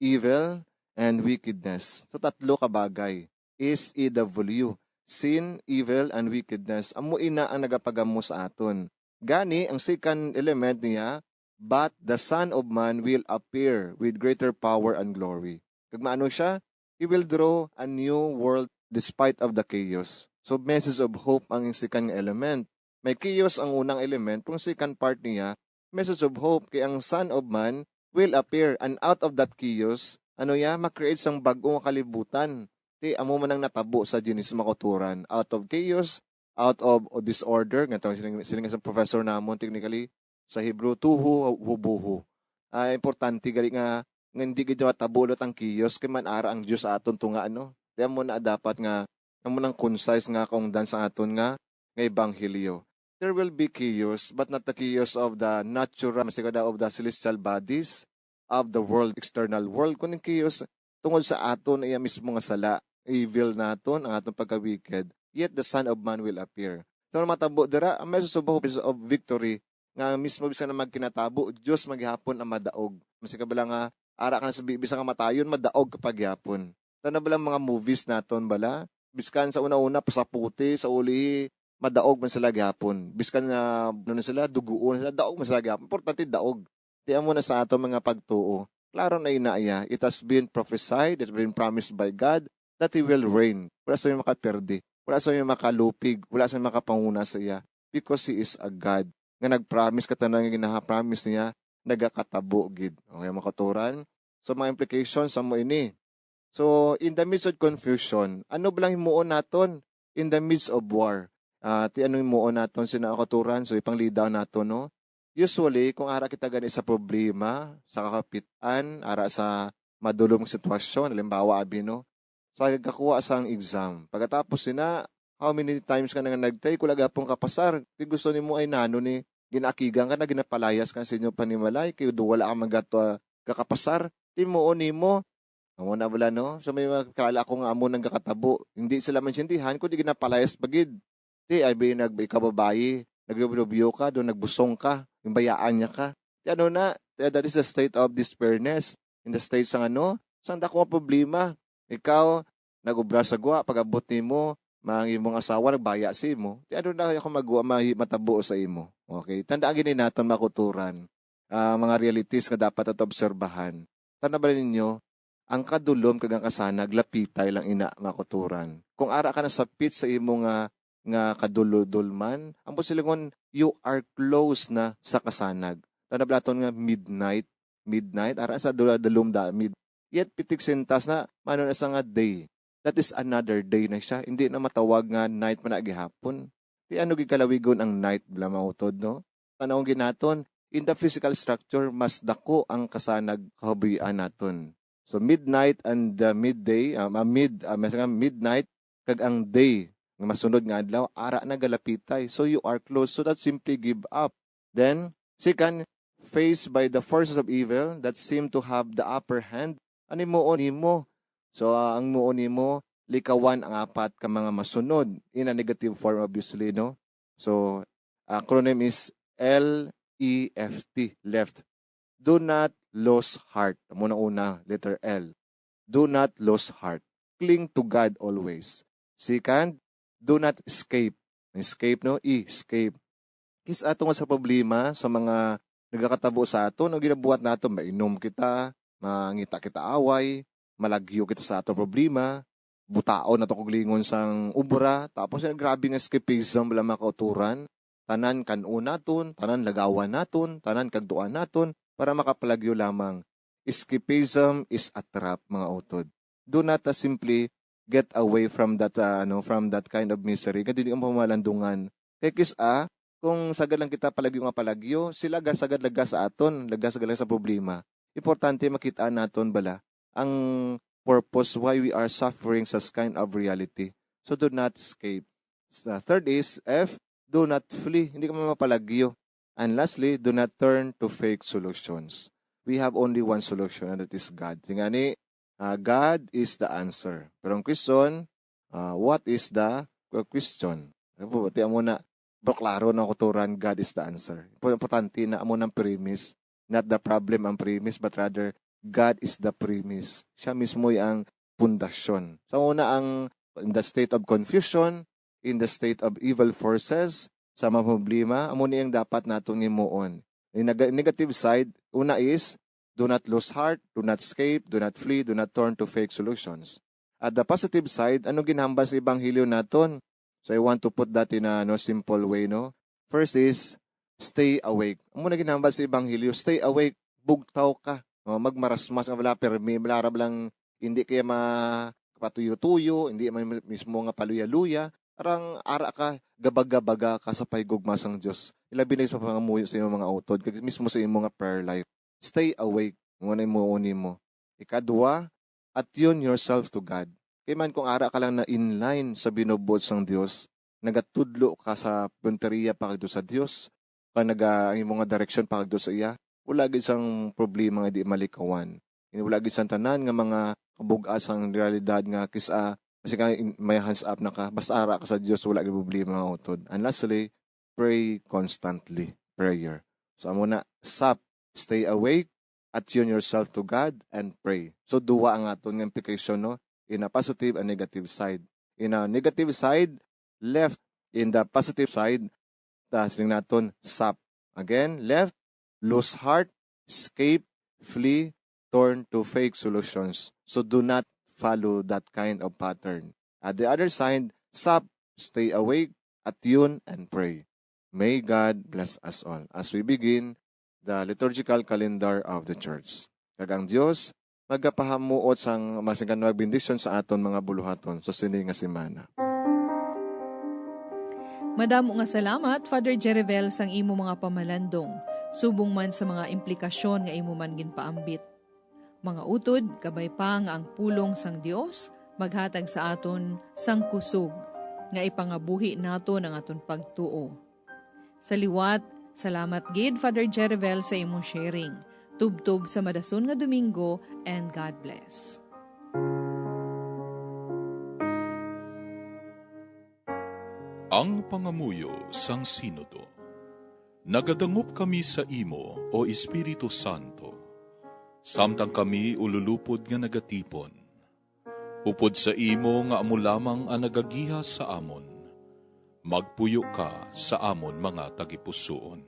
evil, and wickedness. So, tatlo ka bagay. S E W. Sin, evil, and wickedness. Amo ina ang nagapagamo sa aton. Gani, ang second element niya, "But the Son of Man will appear with greater power and glory." Kag maano siya? He will draw a new world despite of the chaos. So, message of hope ang second nga element. May chaos ang unang element, kung second part niya, message of hope, kay ang Son of Man will appear, and out of that chaos, ano ya, ma-create sang bag-o nga kalibutan. Ti, amo man ang natabo sa Genesis, mga kauturan. Out of chaos, out of disorder, nga tawag siling, siling nga sa professor namon, technically, sa Hebrew, tohu wabohu. Ah, importante gali nga, nga hindi gid matabo ulit ang chaos, kay man ara ang Dios sa aton tunga, ano? Kaya mo na dapat nga, amo nang concise nga kaungdan sa aton nga, nga ebanghelyo. There will be chaos, but not the chaos of the natural, masigada, of the celestial bodies, of the world, external world, kuning chaos tungod sa aton iya mismo nga sala, evil naton, ang aton pagka-wicked. Yet the Son of Man will appear. So, ang matabo dira, ang message of hope is of victory, nga mismo bisan na magkinatabo, Dios maghihapon ang madaog. Maski ka bala nga, ara ka na sa bi-, bisan nga matayon, madaog ka pa gihapon. Tana bala mga movies naton bala, biskan sa una-una, pasaputi, sa uli, madaog man sila gihapon. Biskan na, ano na sila, duguon sila, daog man sila gihapon. Importante, daog. Ti amo na sa ato mga pagtuo. Klaro na ina iya. It has been prophesied, it has been promised by God that He will reign. Wala sa may makaperde. Wala sa may makalupig. Wala sa may makapanguna sa iya. Because He is a God. Nga nag-promise, katanan nga ginaha-promise niya, nagakatabo gid. Okay, mga kauturan? So, mga implications sa mo ini. So, in the midst of confusion, ano ba lang himuon naton in the midst of war? Ah, ti ano himuon naton sina kauturan? So, ipanglidaw naton, no? Usually, kung ara kita gani sa problema, sa kakapit-an, ara sa madulom nga sitwasyon, halimbawa, abi, no? So, nagkakuha sang exam. Pagkatapos sina, how many times ka na nga nag-take, wala gapon ka pasar. Ti gusto nimo ay nano ni, ginakigan ka na, ginapalayas ka sa inyo panimalay, kay do wala ka magato, ah, kakapasar. Ti muon nimo, amo na bala, no? So, may mga kilala ako nga amo nang gakatabo. Hindi sila maintindihan, kundi ginapalayas pa gid. Ti, I mean, nag-, ikaw babayi, nagrubyo-rubyo ka, do nagbusong ka, yung bayaan niya ka. Ti ano na, ti, that is a state of despairedness. In the state sang ano, sang dako nga problema. Ikaw, nag-ubra sa gwa, pag-abot nimo, ang imong asawa nagbaya sa imo. Ti ano na ako magwa, mahi-, matabo sa imo? Okay, tandaan gini naton, mga kauturan, ah, mga realities nga dapat nato obserbahan. Tanda ba ninyo, Ang kadulom kag ang kasanag lapitay lang ina, mga kauturan. Kung ara ka nasapit sa imo nga, nga kadulodolman, ang posilingon, you are close na sa kasanag. Tanda ba naton nga midnight? Midnight, ara sa dula-, dalom da, mid-, yet pitik sentas na, mano na sa nga day. That is another day na siya. Hindi na matawag nga night man na gihapon. Ti ano gid kalawigon ang night, bala, mga utod, no? Tan-awon gid naton, in the physical structure, mas dako ang kasanag kahabuhian naton. So, midnight and, uh, midday, um, uh, mid-, uh, mas nga midnight, kag ang day, nga masunod nga adlaw, ara na galapitay. So, you are close. So, that simply give up. Then, second, faced by the forces of evil that seem to have the upper hand, ano himuon nimo? So, uh, ang himuon nimo, likawan ang apat ka mga masunod in a negative form, obviously, no? So, acronym is L E F T, left. Do not lose heart. Amo na una, letter L. Do not lose heart. Cling to God always. Second, do not escape. Escape, no? E, escape. Kis-a tungod sa problema, sa mga nagakatabo sa aton, ang ginabuhat naton, mainom kita, mangita kita away, malagyo kita sa aton problema, butaon naton kaugalingon sang obra, tapos yung grabe nga escapism, wala makauturan, tanan kan-on naton, tanan lagawan naton, tanan kagtuan naton, para makapalagyo lamang. Escapism is a trap, mga utod. Do not, uh, simply get away from that, uh, ano, from that kind of misery. Nga dili ang pamalandungan. Kay kis-a, kung sagad lang kita palagyo nga palagyo, sila ga-, sagad laga sa aton, laga sagad lang sa problema. Importante makita naton bala ang purpose why we are suffering such kind of reality. So do not escape. Sa third is F, do not flee. Hindi ka mapalagyo. And lastly, do not turn to fake solutions. We have only one solution, and that is God. Tingani, ah, God is the answer. Pero ang question, ah, what is the que-, question? Ano po, tiyan mo na, bro, klaro na kauturan, God is the answer. Impo-, importante na amo ng premise, not the problem ang premise, but rather, God is the premise. Siya mismo ay ang pundasyon. Sa una, ang in the state of confusion, in the state of evil forces, sa mga problema, amo ni ang dapat naton himuon. In neg-, negative side, una is, do not lose heart, do not escape, do not flee, do not turn to fake solutions. At the positive side, ano ginhambal sa ebanghelyo naton? So I want to put that in a, no, simple way, no? First is, stay awake. Amo na ginhambal sa ebanghelyo, stay awake, bugtaw ka. No, magmarasmas nga wala permi, wala ra lang, hindi kaya ma-, kapatuyo-tuyo, hindi man mismo nga paluya-luya. Arang ara ka, gabaga-baga ka sa pahigugma sang Dios. Ilabi na sa pangamuyo sa imong mga utod, kag mismo sa imong nga prayer life. Stay awake. Amo na himuon nimo. Ikadua, attune yourself to God. Kay man kung ara ka lang na in line sa binubuot sang Dios, nagatudlo ka sa punteriya pa kadto sa Dios, kag naga-, ang imong nga direksyon pa kadto sa iya, wala gid sang problema nga di malikawan. Wala gid sang tanan nga mga kabug-at sang realidad nga kis-a, basi ka in-, may hands up na ka, basta ara ka sa Dios, wala gid problema, mga utod. And lastly, pray constantly. Prayer. So, amo na, sap, stay awake, attune yourself to God, and pray. So, duwa ang aton nga implication, no? In a positive and negative side. In a negative side, left. In the positive side, ta, siling naton, sap. Again, left, lose heart, escape, flee, turn to fake solutions. So do not follow that kind of pattern. At the other side, sap, stay awake, attune, and pray. May God bless us all as we begin the liturgical calendar of the church. Kag ang Dios magapahamuot sang masingkan nga bendisyon sa aton mga buluhaton sa sini nga semana. Madamo nga salamat, Father Jerivel, sang imo mga pamalandong, subong man sa mga implikasyon nga imo man ginpaambit. Mga utod, kabay pa nga ang pulong sang Dios maghatag sa aton sang kusog nga ipangabuhi naton ang aton pagtuo. Sa liwat, salamat gid, Father Jerivel, sa imong sharing. Tubtob sa madason nga Domingo, and God bless. Ang pangamuyo sang Sinodo. Nagadangop kami sa imo, O Espiritu Santo, samtang kami ululupod nga nagatipon. Upod sa imo nga amo lamang ang nagagiha sa amon, magpuyo ka sa amon mga tagipusoon.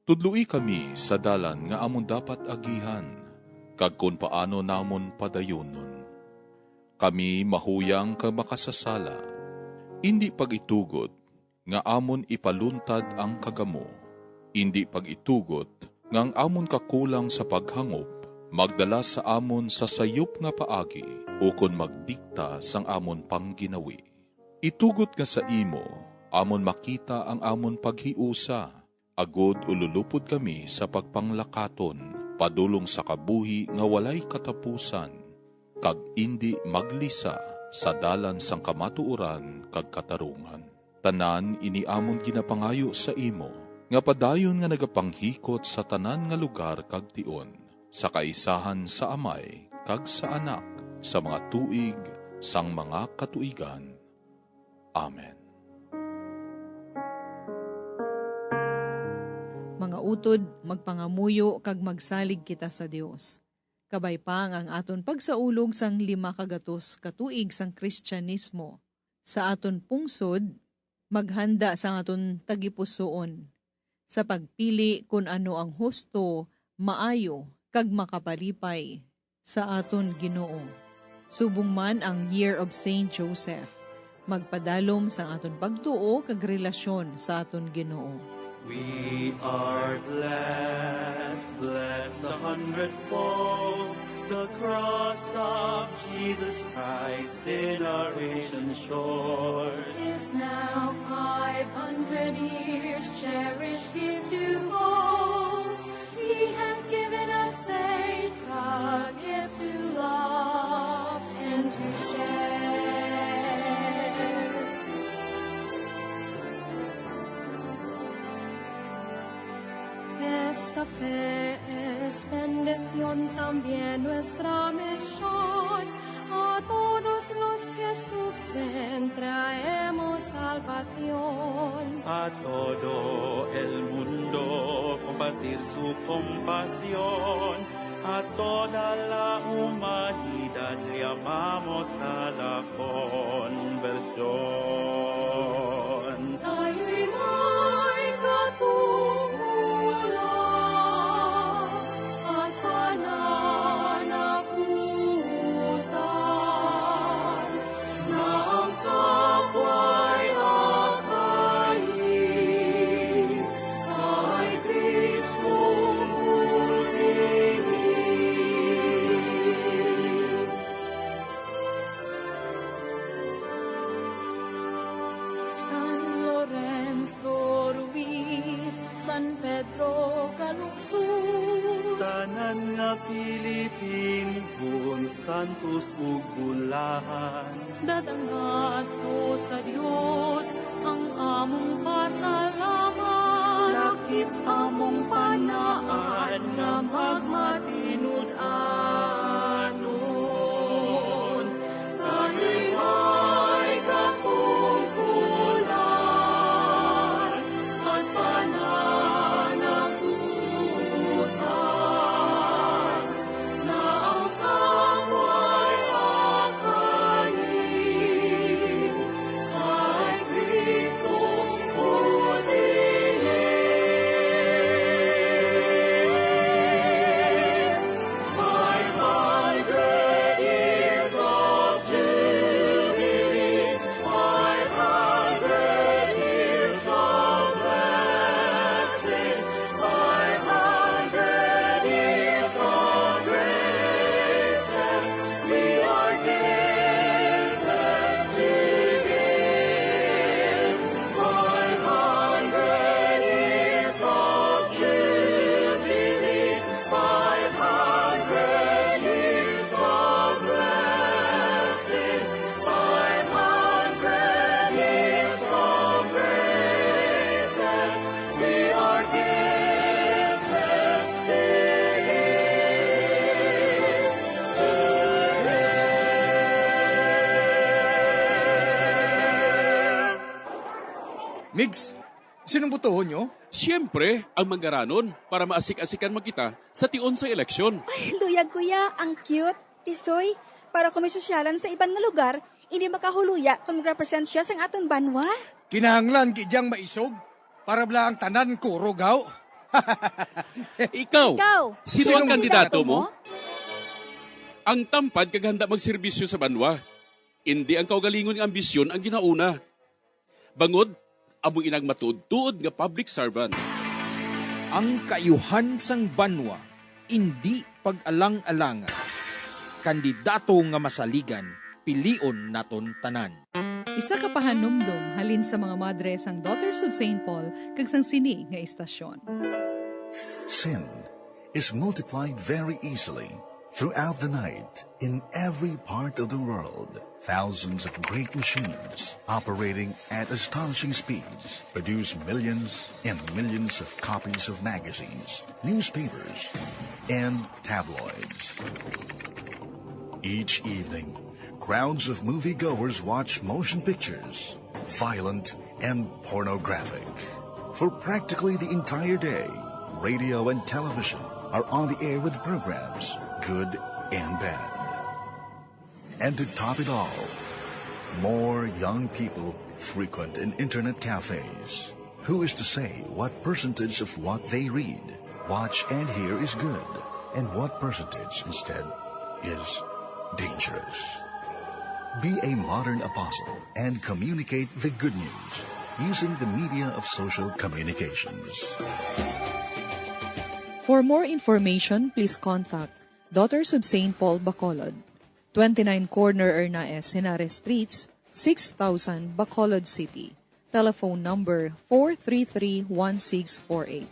Tudloi kami sa dalan nga amon dapat agihan, kag kon paano namon padayonon. Kami mahuyang kag makasasala, indi pag-itugot nga amon ipaluntad ang kagamo, indi pag-itugot nga ang amon kakulang sa paghangop magdala sa amon sa sayop nga paagi ukon magdikta sang amon pangginawi. Itugot nga sa imo amon makita ang amon paghiusa, agod ululupod kami sa pagpanglakaton padulong sa kabuhi nga walay katapusan, kag indi maglisa sa dalan sang kamatuoran kag katarungan. Tanan ini amon ginapangayo sa imo, nga padayon nga nagapanghikot sa tanan nga lugar kag tion, sa kaisahan sa Amay kag sa Anak, sa mga tuig sang mga katuigan. Amen. Mga utod, magpangamuyo kag magsalig kita sa Dios. Kabay pa nga ang aton pagsaulog sang lima ka gatos ka tuig sang Kristiyanismo. Sa aton pungsod, maghanda sang aton tagipusoon sa pagpili kon ano ang husto, maayo, kag makapalipay sa aton Ginoo. Subong man ang Year of Saint Joseph, magpadalom sang aton pagtuo kag relasyon sa aton Ginoo. We are blessed, blessed the hundredfold, the cross of Jesus Christ in our ancient shores. Is now five hundred years cherished here to hold. He has given us faith, a gift to love and to share. Esta fe es bendición, también nuestra misión. A todos los que sufren traemos salvación. A todo el mundo compartir su compasión. A toda la humanidad llamamos a la conversión. Tayo'y may katungkulan at pananagutan, na ang kapwa'y akayin kay Kristong buhi. San Lorenzo Ruiz, San Pedro Calungsod, tanan nga Pilipinhon, santos ug bulahan, dadangadto sa Dios ang among pasalamat. Lakip among panaad nga magmatinud-anon, kay may katungkulan at pananagutan, na ang kapwa'y akayin kay Kristong buhi. Five hundred years of Jubilee, five hundred years of blessings, five hundred years of graces, we are gathered today. Five hundred years of Jubilee, five hundred years of blessings, five hundred years of graces, we are gifted to give, to give. Migs, sinong botohon nyo? Siyempre, ang Mangaranon, para maasik-asikan man kita sa tion sa eleksyon. Ay, luyag, kuya. Ang cute. Tisoy, para kung may sosyalan sa iban nga lugar, hindi makahuluya kung mag-represent siya sang aton banwa. Kinahanglan gid yang maisog para bala ang tanan kurog, haw. Ikaw, Ikaw, sino ang kandidato mo? Ang tampad kag handa magserbisyo sa banwa. Indi ang kaugalingon nga ambisyon ang ginauna. Bangod, amo inang matuod-tuod nga public servant. Ang kaayuhan sang banwa, indi pag-alang-alanga. Kandidato nga masaligan, pilion naton tanan. Isa ka pahanumdom halin sa mga madre sang Daughters of Saint Paul kag sang sini nga istasyon. Sin is multiplied very easily throughout the night in every part of the world. Thousands of great machines operating at astonishing speeds produce millions and millions of copies of magazines, newspapers, and tabloids. Each evening, crowds of moviegoers watch motion pictures, violent and pornographic. For practically the entire day, radio and television are on the air with programs, good and bad. And to top it all, more young people frequent in internet cafes. Who is to say what percentage of what they read, watch, and hear is good, and what percentage instead is dangerous? Be a modern apostle and communicate the good news using the media of social communications. For more information, please contact Daughters of Saint Paul Bacolod, twenty-nine Corner Hernaez Henares Streets, six thousand, Bacolod City. Telephone number four three three one six four eight.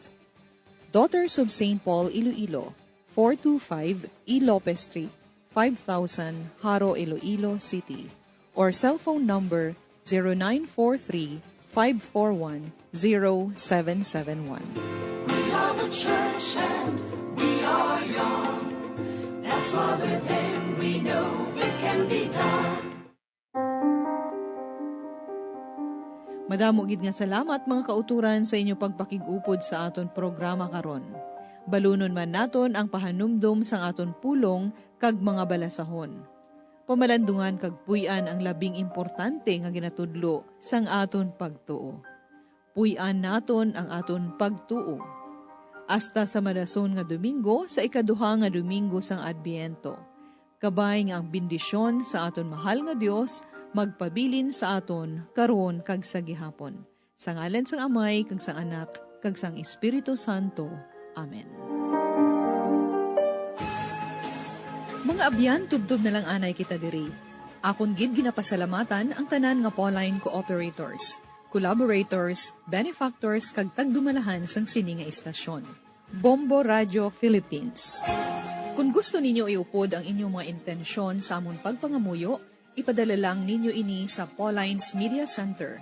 Daughters of Saint Paul Iloilo, four two five E Lopez Street, five thousand, Jaro, Iloilo City, or cell phone number zero nine four three, five four one, zero seven seven one. We are the church and we are young. That's why with them we know it can be done. Madamo gid nga salamat, mga kauturan, sa inyo pagpakig-upod sa aton programa karon. Balunon man naton ang pahanumdom sang aton pulong kag mga balasahon. Pamalandungan kag puy-an ang labing importante nga ginatudlo sang aton pagtuo. Puy-an naton ang aton pagtuo. Hasta sa madason nga Domingo, sa ikaduha nga Domingo sang Adbyento. Kabay nga ang bendisyon sa aton mahal nga Dios magpabilin sa aton karon kag sa gihapon. Sa ngalan sang Amay, kag sang Anak, kag sang Espiritu Santo. Amen. Mga abyan, tubtob na lang anay kita diri. Akon gid ginapasalamatan ang tanan nga Pauline cooperators, collaborators, benefactors, kag tagdumalahan sang sini nga istasyon. Bombo Radio Philippines. Kung gusto ninyo iupod ang inyong mga intensyon sa amon pagpangamuyo, ipadala lang ninyo ini sa Pauline's Media Center,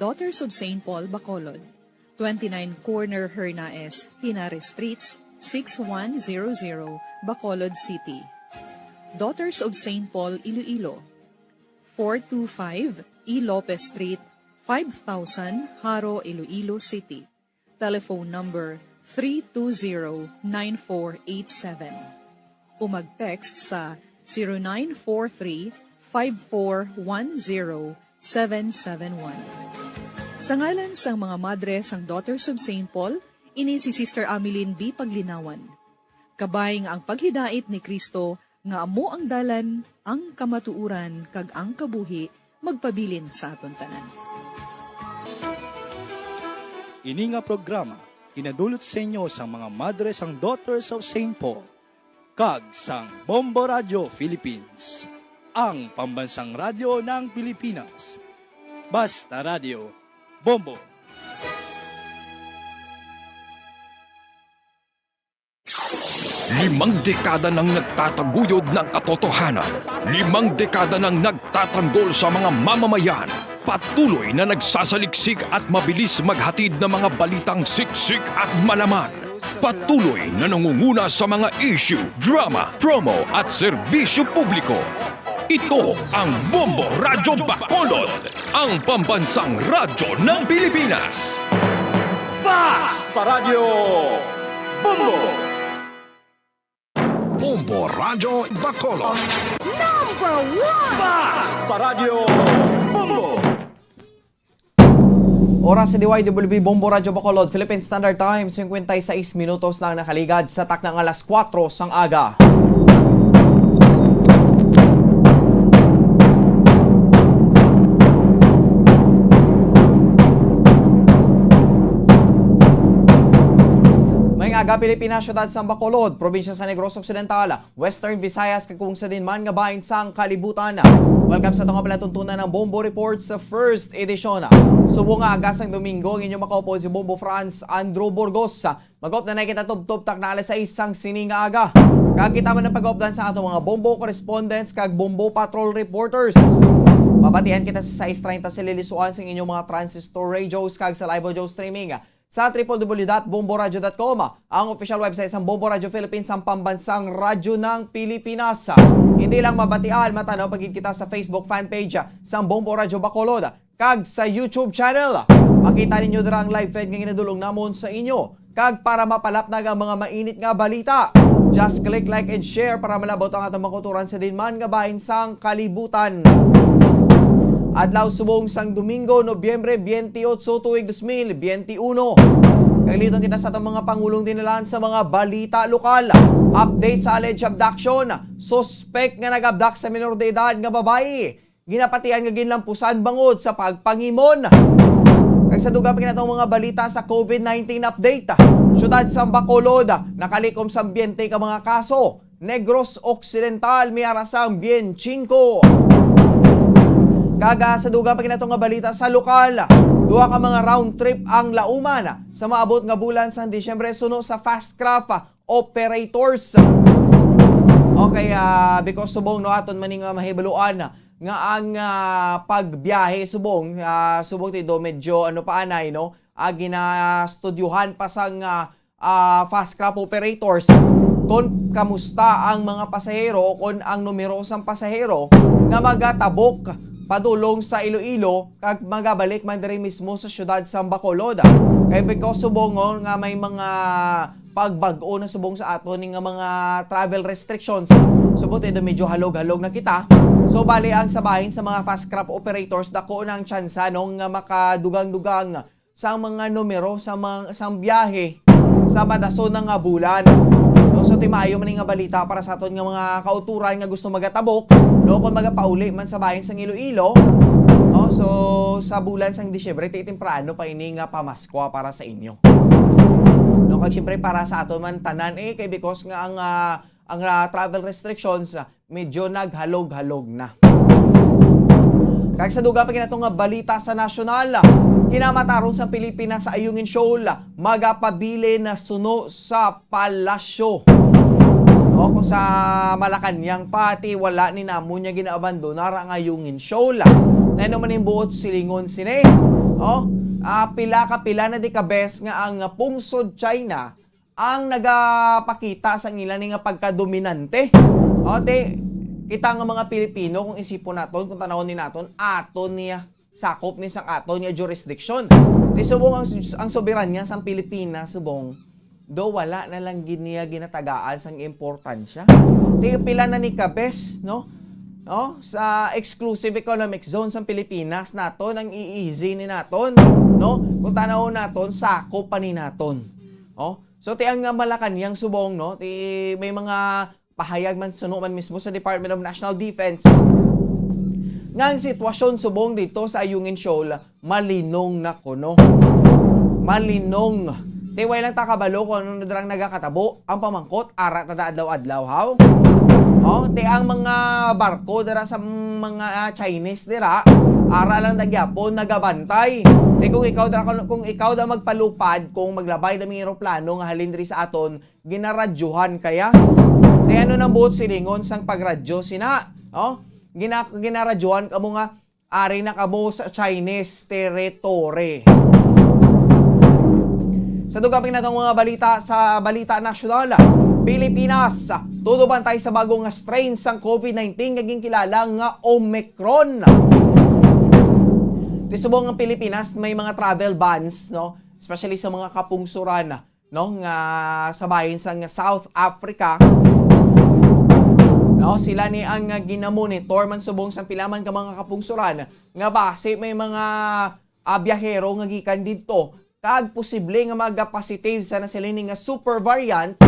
Daughters of Saint Paul, Bacolod, twenty-nine Corner Hernaez, Henares Streets, six one zero zero, Bacolod City. Daughters of Saint Paul, Iloilo, four two five E Lopez Street, five thousand, Jaro, Iloilo City. Telephone number three two zero nine four eight seven. O mag-text sa zero nine four three, five four one zero, seven seven one. Sa ngalan sang mga madre sang Daughters of Saint Paul, ini si Sister Ameline B. Paglinawan. Kabay nga ang paghidait ni Cristo nga amo ang dalan, ang kamatuoran, kag ang kabuhi, magpabilin sa aton tanan. Ini nga programa ginadulot sa inyo sang mga madre sang Daughters of Saint Paul kag sang Bombo Radio Philippines, ang pambansang radyo ng Pilipinas. Basta Radyo, Bombo! Limang dekada nang nagtataguyod ng katotohanan. Limang dekada nang nagtatanggol sa mga mamamayan. Patuloy na nagsasaliksik at mabilis maghatid ng mga balitang siksik at malaman. Patuloy na nangunguna sa mga issue, drama, promo at serbisyo publiko. Ito ang Bombo Radyo Bacolod, ang pambansang radyo ng Pilipinas. Basta Radyo Bombo! Bombo Radyo Bacolod. Number one! Basta Radyo Bombo! Oras sa D Y W B Bombo Radyo Bacolod, Philippine Standard Time, singkwenta y seis minutos na ang nakaligad sa takna nga alas kuwatro sang aga. Aga Pilipinas, siyudad sang Bacolod, probinsya sa Negros Occidental, Western Visayas, kag kung sa din man nga bahin sang kalibutan. Welcome sa tunga palatuntunan ng Bombo Report sa first edition. Subong nga aga sang Domingo, ang inyong makaupod si Bombo Franz Andrew Burgos. Mag-updan na kita tubtob takna alas sais sang sining nga aga. Kag kita man ang pag-updan sa ato mga bombo correspondents kag bombo patrol reporters. Mabatian kita sa sais treinta sa lilisuan sa inyong mga transistor radios kag sa live audio streaming sa triple w dot bomboradio dot com, ang official website sang Bombo Radio Philippines, ang pambansang radyo ng Pilipinas. Hindi lang mabatian, matanaw pa gid kita sa Facebook fan page sang Bombo Radio Bacolod kag sa YouTube channel. Makita ninyo dira ang live feed nga ginadulong namon sa inyo. Kag para mapalapnag ang mga mainit nga balita, just click like and share para malabot ang atong mga kauturan sa dinman nga bahin sang kalibutan. Adlaw subong sang Domingo, Nobyembre twenty-eight, tuig dos mil twenty-one. Kagliton kita sa atong mga pangulong dinalan sa mga balita lokal. Update sa alleged abduction. Suspek nga nag-abduct sa minor de edad nga babayi, ginapatian nga ginlampusan bangod sa pagpangimon. Kag sa dugang pa kinatong mga balita sa covid nineteen update, siyudad sang Bacolod nakalikom sa twenty ka mga kaso. Negros Occidental may ara sang twenty-five. Kag, ah, sa dugang pa kinatong nga balita sa lokal, duha ka mga round trip ang lauman sa maabot nga bulan sang Disyembre suno sa Fastcraft operators. Okay, ah, because subong, no, aton man nga mahibaluan nga ang, ah, pagbiyahe subong, ah, subong ti do medyo ano pa anay, no, ah, ginastudyuhan pa sang, ah, ah, Fastcraft operators kon kamusta ang mga pasahero o kon ang numero sang pasahero nga magatabok padulong sa Iloilo kag magabalik man diri mismo sa siyudad sang Bacolod. Kay because subong nga may mga pagbag-o na subong sa aton nga mga travel restrictions. Subot, eh, medyo halog-halog na kita. So, bali ang sa bahin sa mga Fastcraft operators, dako na ang tsansa, no, nga makadugang-dugang sa mga numero sa mga, sa biyahe sa padason na nga bulan. No, so, ti maayo man nga balita para sa aton nga mga kauturan nga gusto magatabok, no, kung magapauli man sa bahin sang Iloilo, no, so, sa bulan sang Disyembre, ti temprano pa ini nga pamaskwa para sa inyo. No, kag siyempre para sa aton man tanan, eh, kay because nga ang, ah, ang, ah, travel restrictions, ah, medyo naghalog-halog na. Kag sa dugang pa kinatong nga balita sa nasyonal, kinamataron sa Pilipinas sa Ayungin Shoal, magapabilin na suno sa palasyo. No, kung sa Malacañang pati, wala ni namo niya ginaabandona ra ang Ayungin Shoal. Ano man yung buot silingon sini? Oh, ah, pila ka pila na di ka bes nga ang pungsod China ang nagapakita sa ila ni nga pagkadominante. O, ti, kita nga mga Pilipino, kung isipon naton, kung tanawon ni naton, aton niya, sakop ni sang aton nga jurisdiction. Ti subong ang, ang soberanya sang Pilipinas, subong, do wala na lang gid niya ginatagaan sang importansya. Ti pila na ni kabes, no? No? Sa exclusive economic zone sang Pilipinas naton ang E E Z ni naton, no? Kung tanawon naton, sakop pa ni naton. Oh, so ti ang, ah, Malacañang subong, no? Ti may mga pahayag man suno man mismo sa Department of National Defense nga ang sitwasyon subong dito sa Ayungin Shoal malinong na kuno. Malinong. Ti way lang ta kabalo kung ano na dirang nagakatabo. Ang pamangkot, ara ta da adlaw-adlaw, haw? Oh, ti ang mga barko dira sa mga, ah, Chinese dira, ara lang da gyapon nagabantay. Ti kung ikaw dira, kung, kung ikaw da magpalupad, kung maglabay da mga eroplano nga halin diri sa aton, ginaradyohan kaya? Ti ano nang buot silingon sang pagradyo sina? Oh, gina-, ginaradyohan kamo nga ari na kamo sa Chinese territory. Sa dugang pa natong mga balita sa balita nasyonal, Pilipinas, todo bantay sa bago nga strain sang covid nineteen nga ginkilala nga Omicron. Ti subong ang Pilipinas may mga travel bans, no? Especially sa mga kapungsuran, no, nga sa bahin sa nga South Africa. No, sila ni ang, ah, ginamonitor man subong sang pila man ka mga kapungsuran nga basi may mga, ah, biyahero nga gikan didto kag posible nga maga-positive sa nasiling nga super variant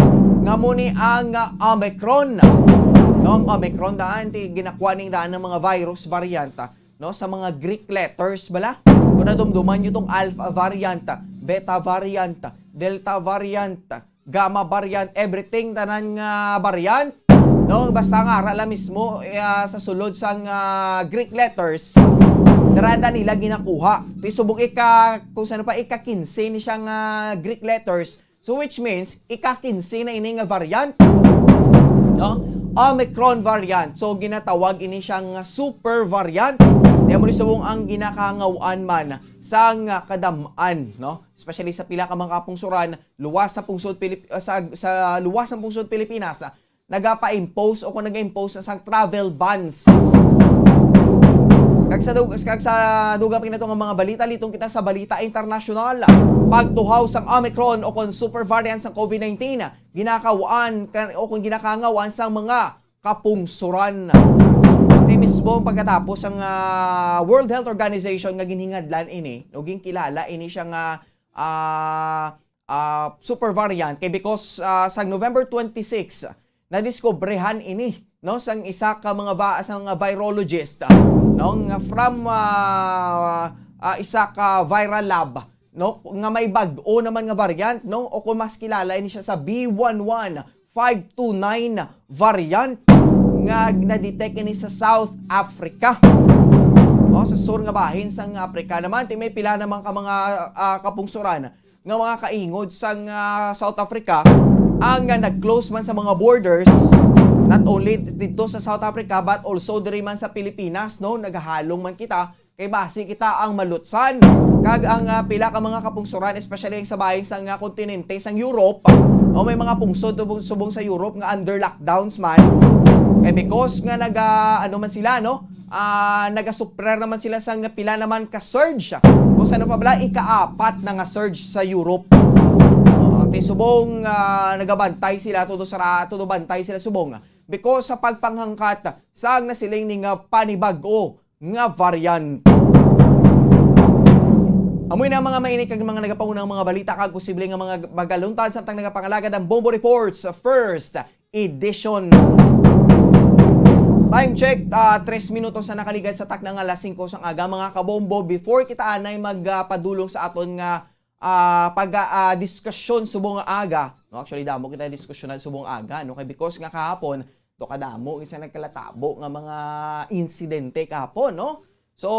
nga mo ni ang, ah, Omicron. No, ang Omicron daan, ti ginakuha ning daan ng mga virus variant, ah, no, sa mga Greek letters bala. Kung nadumduman nyo tong Alpha variant, Beta variant, Delta variant, Gamma variant, everything, tanan nga variant, no? Basta nga ara lang mismo, ah, sa sulod sang, ah, Greek letters, dara nila ginakuha. Ti subong ika, kung saan pa, ika kinse ni siya nga Greek letters. So, which means, ika kinse na ini nga variant, no? Omicron variant. So, ginatawag ini siya nga super variant. Kaya mo ni subong ang ginakangawan man sang, ah, kadam-an, no? Especially sa pila ka mga kapungsuran, luwas sa pungsod Pilip-, ah, sa, sa luwas sa pungsod Pilipinas, ah, nagapa-impose o kung nag-impose na sang travel bans. Kag sa dug-, kag sa dugang pa nato nga mga balita, liton kita sa balita internasyonal. Pagtuhaw sang Omicron o kon super variant sang COVID nineteen, ginakawaan ka-, o kung ginakangawan sang mga kapungsuran. Ti mismo pagkatapos ang, ah, World Health Organization nga ginhingadlan ini, o ginkilala ini siya nga, ah, ah, super variant kay because, ah, sa November twenty-six, nadiskobrehan ini, no, sang isa ka mga va-, sa mga virologist, ah, no, nga from, ah, ah, isa ka viral lab, no, nga may bag-o naman nga variant, no, o kung mas kilala ini siya sa B one one five two nine variant nga na-detect ini sa South Africa. No, sa sur nga bahin sang Africa naman, ti may pila naman ka mga, ah, kapungsuran nga mga kaingod sang, ah, South Africa ang, ah, nag-close man sa mga borders, not only dito sa South Africa but also diri man sa Pilipinas, no? Nagahalong man kita kay basi kita ang malutsan. Kag ang, ah, pila ka mga kapungsuran, especially ang sa bahin sang, ah, kontinente sang Europe, o may mga pungsod tubong-, subong sa Europe nga under lockdowns man. Kay because nga naga, ano man sila, no? Ah, nagasuprer naman sila sang pila naman ka surge. Kung sa ano pa bala, ikaapat na nga surge sa Europe. Ah, ti subong, ah, nagabantay sila, todo sara-, todo bantay sila subong. Because sa pagpanghangkat sang nasiling ni nga panibag-o nga variant. Amoy na mga mainit kag mga nagapaunang mga balita kag posible nga mga magaluntad samtang nagapangalagad ang Bombo Reports First Edition. Time check, ah, tres minutos na nakaligad sa takna nga alas singko sang aga, mga kabombo. Before kita anay magpadulong sa aton nga, ah, pag, ah, diskusyon subong nga aga, no? Actually, damo kita diskusyonan subong aga, no? Kay because nga kahapon, to kadamo isa nagkalatabo nga mga insidente kahapon, no? So,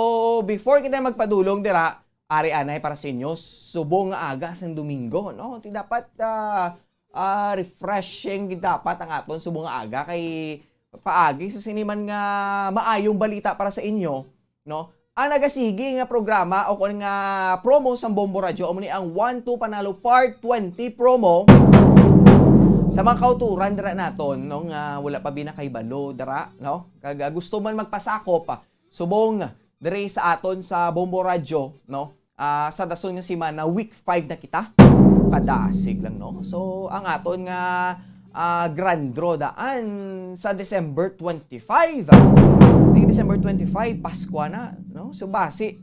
before kita magpadulong dira, ari anay para sa inyo, subong nga aga sang Domingo, no? Ti dapat, ah, ah, refreshing gid dapat ang aton subong nga aga kay paagi sa sini man nga maayong balita para sa inyo, no? Ang nagasigi nga programa o kon nga promo sang Bombo Radyo amo ni ang One Two Panalo Part twenty promo. Sa mga kauturan dira naton, no, nga wala pa binakahibalo dira, no? Kag, ah, gusto man magpasakop, ah, subong diri sa aton sa Bombo Radyo, no? Ah, sa dason nga semana, week five na kita. Kadasig lang, no? So, ang aton nga, ah, grand draw daan sa December twenty-five. Ting December twenty-five, Paskwa na, no? So, basi,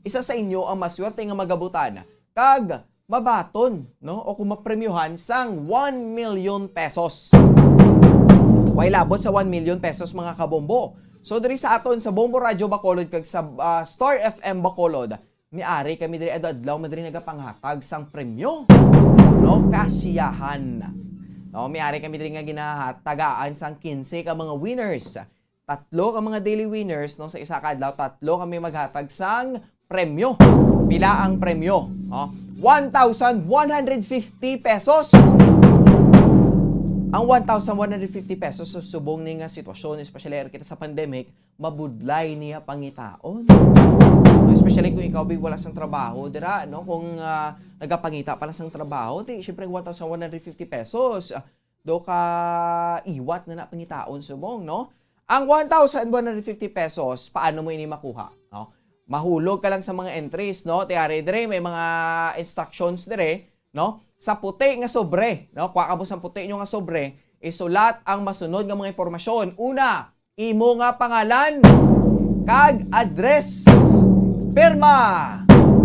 isa sa inyo ang maswerte nga magabutan kag mabaton, no? O kung mapremyohan sang one million pesos. Way labot sa one million pesos, mga kabombo. So, diri sa aton sa Bombo Radyo Bacolod kag sa, ah, Star F M Bacolod, miari kami diri adlaw-adlaw man diri nagapanghatag sang premyo, no? Kasiyahan. No, miari kami diri nga ginatagaan sang kinse ka mga winners. Tatlo ka mga daily winners, no? Sa isa ka adlaw, tatlo kami maghatag sang premyo. Pila ang premyo? Oh, one thousand one hundred fifty pesos. Ang one thousand one hundred fifty pesos sa subong ni nga sitwasyon, especially kita sa pandemic, mabudlay niya pangitaon. Especially kung ikaw, big, wala sang trabaho, dira, no? Kung, ah, nagapangita pa lang sang trabaho, ti, syempre, one thousand one hundred fifty pesos, ah, do ka iwat na na pangitaon subong, no? Ang one thousand one hundred fifty pesos, paano mo ini makuha, no? Mahulog ka lang sa mga entries, no? Ti ari dire, may mga instructions dire, no? Sa puti nga sobre, no? Kuha ka mo sa puti nyo nga sobre, isulat ang masunod nga mga impormasyon. Una, imo nga pangalan kag address. Pirma.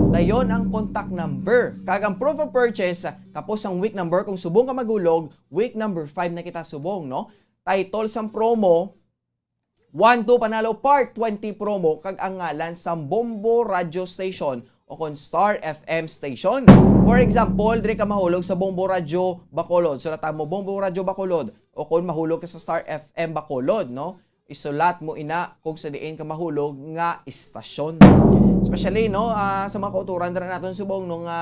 Dayon ang contact number kag ang proof of purchase, tapos ang week number kung subong ka mahulog, week number five na kita subong, no? Title sang promo, One Two Panalo Part twenty promo kag ang ngalan sang Bombo Radio Station o kon Star F M station. For example, diri ka mahulog sa Bombo Radyo Bacolod. Sulatan mo Bombo Radyo Bacolod o kon mahulog ka sa Star F M Bacolod, no? Isulat mo ina kung sa diin ka mahulog nga istasyon. Especially, no, ah, sa mga kauturan dira naton subong, no, nga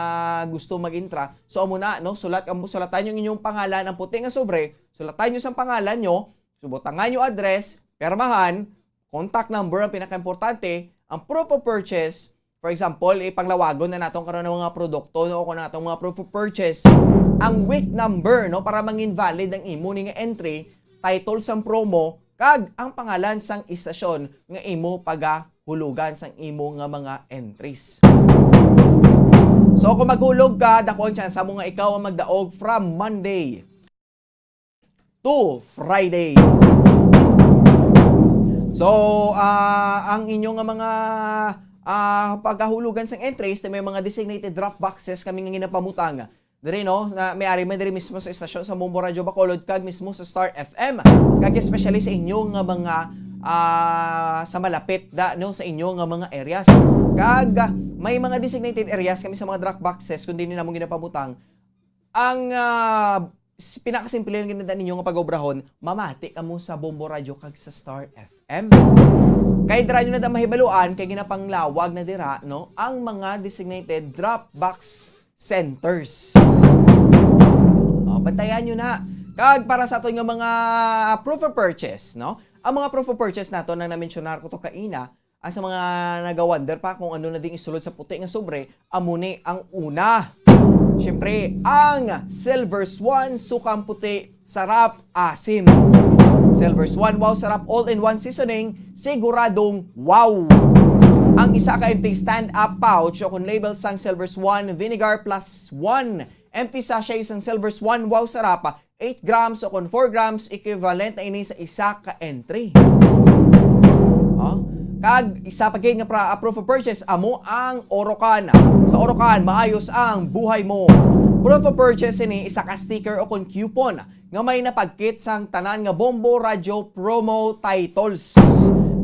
gusto mag-intra. So, amo na, no, sulat ang, sulatan nyo inyong pangalan, ang puti nga sobre, sulatan nyo sa pangalan nyo, subutangan nyo address, permahan, contact number ang pinakaimportante, ang proof of purchase, for example, ipanglawagon na naton karon ang mga produkto, no, o kung atong mga proof of purchase, ang week number, no, para mangin valid ang imo ni nga entry, title sang promo, kag ang pangalan sang istasyon nga imo pagahulugan sang imo nga mga entries. So, kung maghulog ka, dako ang tsansa mo nga ikaw ang magdaog from Monday to Friday. So, ah, ang inyo nga mga, ah, pagahulugan sang entries, may mga designated drop boxes kami nga ginapamutang. Diri, no, na may ari man diri mismo sa istasyon sa Bombo Radyo Bacolod kag mismo sa Star F M. Kag especially sa inyo nga mga, ah, sa malapit da, no, sa inyo nga mga areas. Kag, ah, may mga designated areas kami sa mga drop boxes kung dili namo ginapamutang. Ang, ah, s-, pinakasimple lang gid na ninyo nga pag-obrahon, mamati kamo sa Bombo Radyo kag sa Star F M. Kay dira nyo na da mahibaluan, kay ginapanglawag na dira, no, ang mga designated drop box centers. O, bantayan nyo na. Kag para sa aton nga mga proof of purchase, no? Ang mga proof of purchase nato na na-mentionar ko to kaina, ang sa mga nagawonder pa kung ano na ding isulod sa puti nga sobre, amo ni ang una. Siyempre, ang Silver Swan, sukang puti, sarap, asim. Silver Swan, wow, sarap, all-in-one seasoning, siguradong wow. Ang isa ka empty stand-up pouch o kung label sang Silver Swan, vinegar plus one empty sachet sang Silver Swan, wow, sarap, eight grams o kon four grams, equivalent na ini sa isa ka entry. Oh? Kag isa pa gid nga pra-, ah, proof of purchase, amo ang Orocan. Sa Orocan, maayos ang buhay mo. Proof of purchase ini, isa ka sticker o kon coupon nga may napagkit sang tanan nga Bombo Radyo promo titles.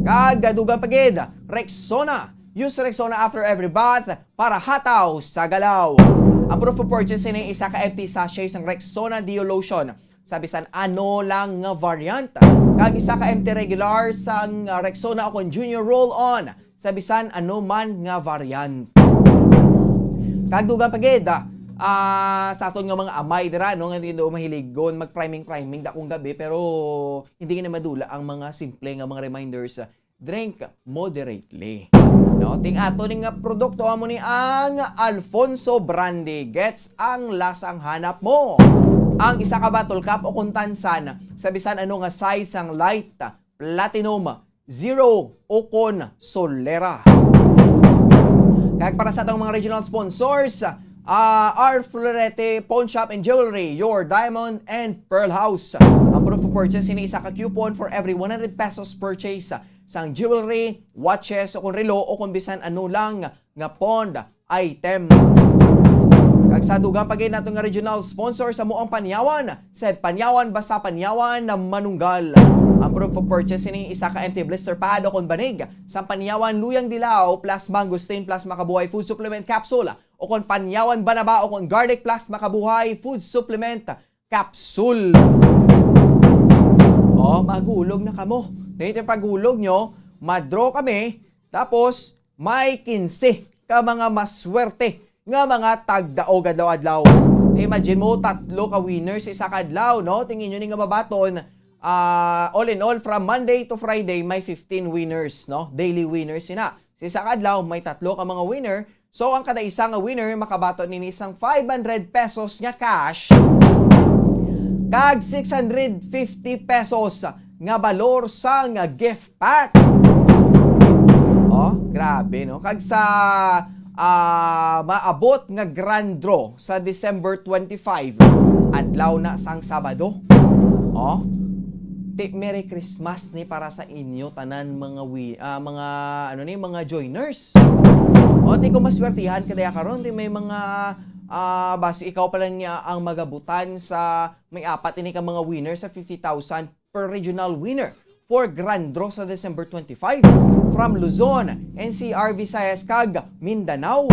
Kag dugang pa gid, Rexona. Use Rexona after every bath para hataw sa galaw. Ang proof of purchase ini, isa ka empty sachet sang Rexona Deo Lotion sa bisan ano lang nga variant, kag isa ka empty regular sang, ah, Rexona o kon Junior Roll-On sa bisan ano man nga variant. Kag dugang pa gid, ah, ah, sa aton nga mga amay dira, no, nga hindi daw mahiligon mag-priming-priming dakong gabi, pero hindi na madula ang mga simple nga mga reminders. Drink moderately. No, ting ato ni nga produkto amo ni ang Alfonso Brandy. Gets ang lasang hanap mo. Ang isa ka bottle cap o kon tansan sa bisan ano nga size sang light, platinum, zero, o kon solera. Kag para sa atong mga regional sponsors, ah, R Florete Pawn Shop and Jewelry, your diamond and pearl house. Ang proof of purchase ini isa ka coupon for every one hundred pesos purchase sang jewelry, watches, o kon relo, o kon bisan ano lang nga pawned item. Kag sa dugang pa gid nato nga regional sponsor sa amo ang Panyawan, sa Panyawan basta Panyawan na manunggal. Ang proof of purchase ini isa ka empty blister pad o kon banig sa Panyawan Luyang Dilaw plus Mangosteen plus Makabuhay Food Supplement Capsule o kon Panyawan Banaba o kon Garlic plus Makabuhay Food Supplement Capsule. Oh, maghulog na kamo. Dito yung paghulog nyo, ma-draw kami, tapos may kinse ka mga maswerte nga mga tagdaog adlaw-adlaw. Imagine mo, tatlo ka winners sa isa ka adlaw, no? Tingin nyo ni nga mabaton, ah, all in all, from Monday to Friday, may fifteen winners, no? Daily winners sina. Sa isa ka adlaw, may tatlo ka mga winner. So, ang kada isa nga winner makabaton nini sang five hundred pesos nga cash kag six hundred fifty pesos nga balor sang gift pack. Oh, grabe, no? Kag sa, ah, maabot nga grand draw sa December twenty-five, adlaw na sang Sabado. Oh, ti-, Merry Christmas ni para sa inyo tanan, mga wi-, ah, mga, ano ni, mga joiners. O, ti ko maswertihan kadaya karon, ti may mga, ah, basi ikaw pa lang niya ang magabutan sa may apat ini ka mga winner sa fifty thousand per regional winner for grand draw sa December twenty-five. from Luzon, N C R, Visayas, kag Mindanao.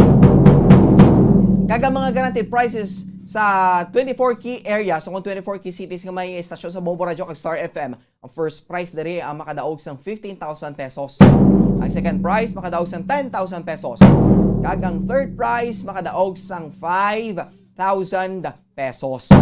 Kag ang mga guaranteed prices sa twenty-four key areas, so kung twenty-four key cities nga may estasyon sa Bombo Radyo kag Star F M, ang first prize diri ang makadaog sang fifteen thousand pesos. Ang second prize makadaog sang ten thousand pesos. Kag ang third prize makadaog sang five thousand pesos.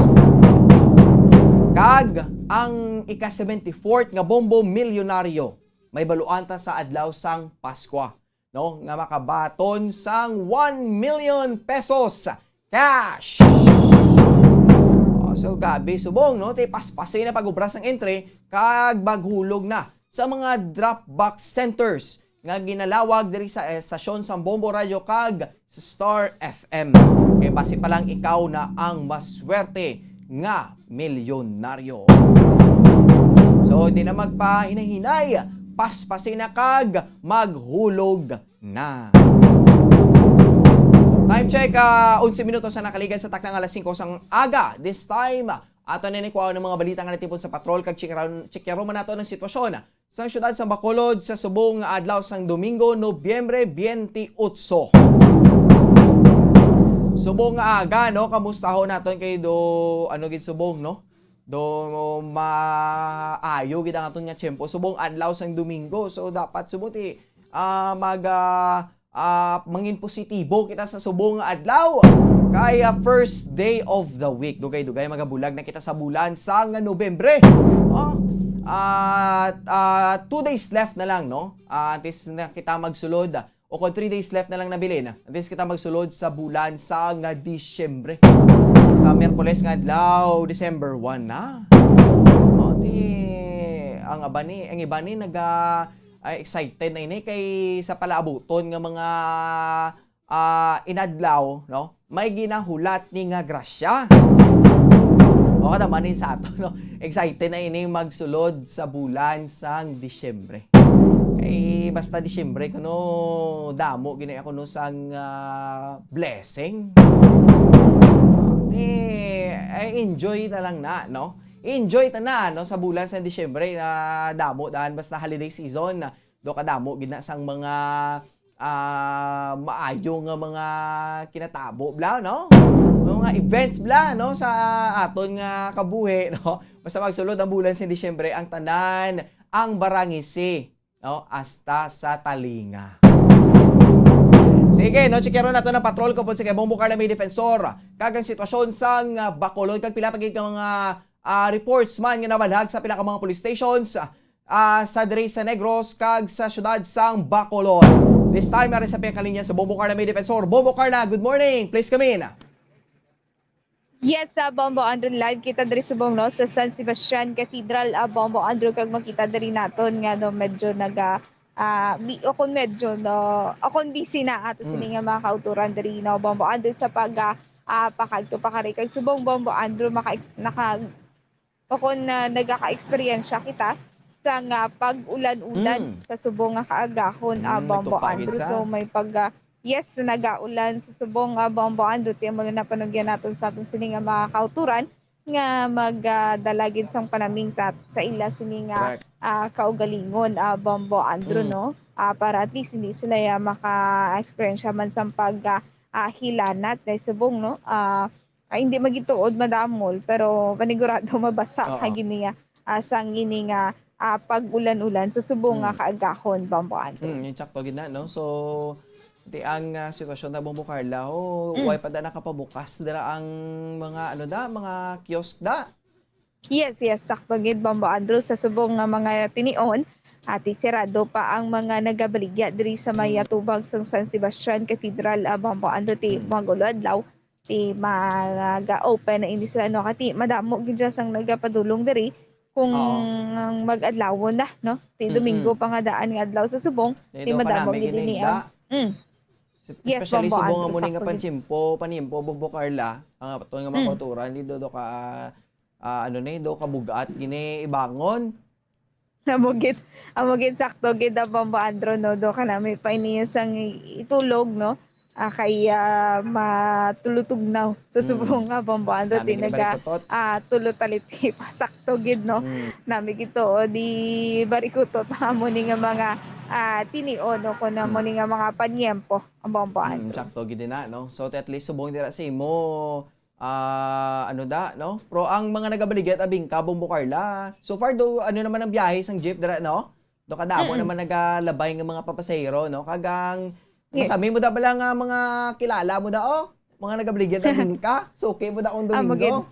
Kag ang ika seventy-fourth nga Bombo Milyonaryo, may baluan ta sa adlaw sang Paskwa, no, nga makabaton sang one million pesos cash. Oh, so, gabi subong, no? Ti paspasi na pag-ubra sang entry kag maghulog na sa mga drop box centers nga ginalawag diri sa estasyon sang Bombo Radyo kag sa Star F M. Kay basi pa lang ikaw na ang maswerte nga milyonaryo. So, di na magpahinay-hinay, paspasi na kag maghulog na. Time check, ah, onse minutos na nakaligad sa takna nga alas singko sang aga. This time, ato na ni kuha ng mga balita nga natipon sa patrol kag chikyaron, chikyaro man nato ang sitwasyon sa siyudad sa Bacolod sa subong nga adlaw sang Domingo, Nobyembre twenty-eight. Subong nga aga, no? Kamusta ho naton kay do, ano gid subong, no? Do maayo gid ang aton nga tiyempo. Subong adlaw sang Domingo. So, dapat subong ti, ah, mag, ah, ah, mangin positibo kita sa subong nga adlaw. Kay, ah, first day of the week. Dugay-dugay, magabulag na kita sa bulan sang Nobyembre. Oh, at, ah, two days left na lang, no? Ah, antes na kita magsulod, o kung three days left na lang nabilin, antes kita magsulod sa bulan sang Disyembre. Sa Miyerkules nga adlaw, December one na. O, di, ang iba ni, ang iba ni naga, ay, excited na ini kay sa palaabuton nga mga, ah, inadlaw, no? May ginahulat ni nga grasya. O, kada man sa ato, no? Excited na ini magsulod sa bulan sang Disyembre. Kay basta Disyembre kuno, damo gid na kuno sang, ah, blessing. Eh, ay, enjoy na lang na, no? Enjoy ta na, no, sa bulan sa Disyembre na damo dan basta holiday season. Do kadamo gid na sang mga, ah, maayo nga mga kinatabo bla, no? Mga events bla, no, sa aton nga kabuhi, no? Basta magsulod ang bulan sa Disyembre, ang tanan, ang barangisi, no, hasta sa talinga. Sige, no, chikyaron nato ng patrol ko po si kay Bombo Carla, may defensor. Kag ang sitwasyon sang, ah, Bacolod, kag pila pa gid ka mga, ah, reports man nga nabalhag sa pila ka mga police stations, ah, sa diri sa Negros kag sa siyudad sang Bacolod. This time, ari sa piyakalinya sa Bombo Carla, may defensor. Bombo Carla, good morning. Please come in. Yes, sa Bombo Andrew, live kita diri subong, no, sa San Sebastian Cathedral, ah, Bombo Andrew, kag makita diri naton nga, no, medyo naga, ah, bi-, o kung medyo, no, o kung busy na ato Mm. sini nga mga kauturan diri, no, Bombo Andrew, sa pag, ah, ah, pakadto pa kari kag subong, Bombo Andrew, maka-ex-, naka-, o kung, ah, nagaka-eksperyensya kita sa nga pag-ulan-ulan Mm. sa subong nga kaagahon, ah, Mm, Bombo nagtupa gid Andrew. Sa So, may pag, ah, yes, nagaulan sa subong, ah, Bombo Andrew. Ti amo na napanugyan naton sa aton sini nga mga kauturan nga magdala gid sang panaming sa, sa ila sini nga, Correct. ah, kaugalingon, ah, Bombo Andrew, Mm. no? Ah, para at least hindi sila, ah, maka-eksperyensya man sang pag, ah, ah, hilanat kay subong, no? Ah, ah, hindi magituod madamol, pero panigurado mabasa Oo. ka gini nga, ah, sang ini nga, ah, pag-ulan-ulan sa subong nga Mm. kaagahon, Bombo Andrew. Mm, yung sakto gid na, no? So, di ang, ah, sitwasyon na, Bombo Carla, oh, Mm. way pa da nakapabukas dira ang mga, ano da, mga kiosk da? Yes, yes, sakto gid, Bombo Andrew. Sa subong nga mga tinion, ah, ti sirado pa ang mga nagabaligya diri sa may Mm. atubang sang San Sebastian Cathedral, ah, Bombo Andrew, ti Mm. mga ulo adlaw. Ti maga-open na ini sila, no? Kati madamo gid siya sang nagapadulong diri kung Oo. mag-adlawon na, no? Ti Mm-mm. Domingo pa nga daan nga adlaw sa subong, Dito ti ka madamo namin gid ini gininda. Ang, mm. Sep-, Yes, especially Bombo subong Andrew, nga mo ni nga sakto gid. Panchimpo, panimpo, Bombo Carla, ang aton nga mga Mm. kauturan, di do, do ka, ah, ano ni, do ka bugat, gini ibangon. Amo gid, amo gid, sakto gid ang Bombo Andrew, no? Do ka nami pa ini sang itulog, no? Ah, kay, ah, matulutugnaw sa Mm. subong nga Bombo Andrew, Nami ti gini naga, barikutot. Ah, tulo taliti pa, sakto gid, no? Mm. Nami gid to, o, di barikutot, amo ni nga mga, ah, tinion, no, kung amo ni nga mga panyempo, ang Bombo Andrew. Sakto gid na, no? So, at least subong dira sa imo, ah, ano da, no? Pero ang mga nagabaligya ta bingka, Bombo Carla, so far do, ano naman ang biyahe sang jeep dira, no? Do kadamo naman nagalabay nga mga papasahero, no? Kag ang masami mo da bala nga mga kilala mo da, oh? Mga nagabaligya ta bingka, suki mo da ang Domingo.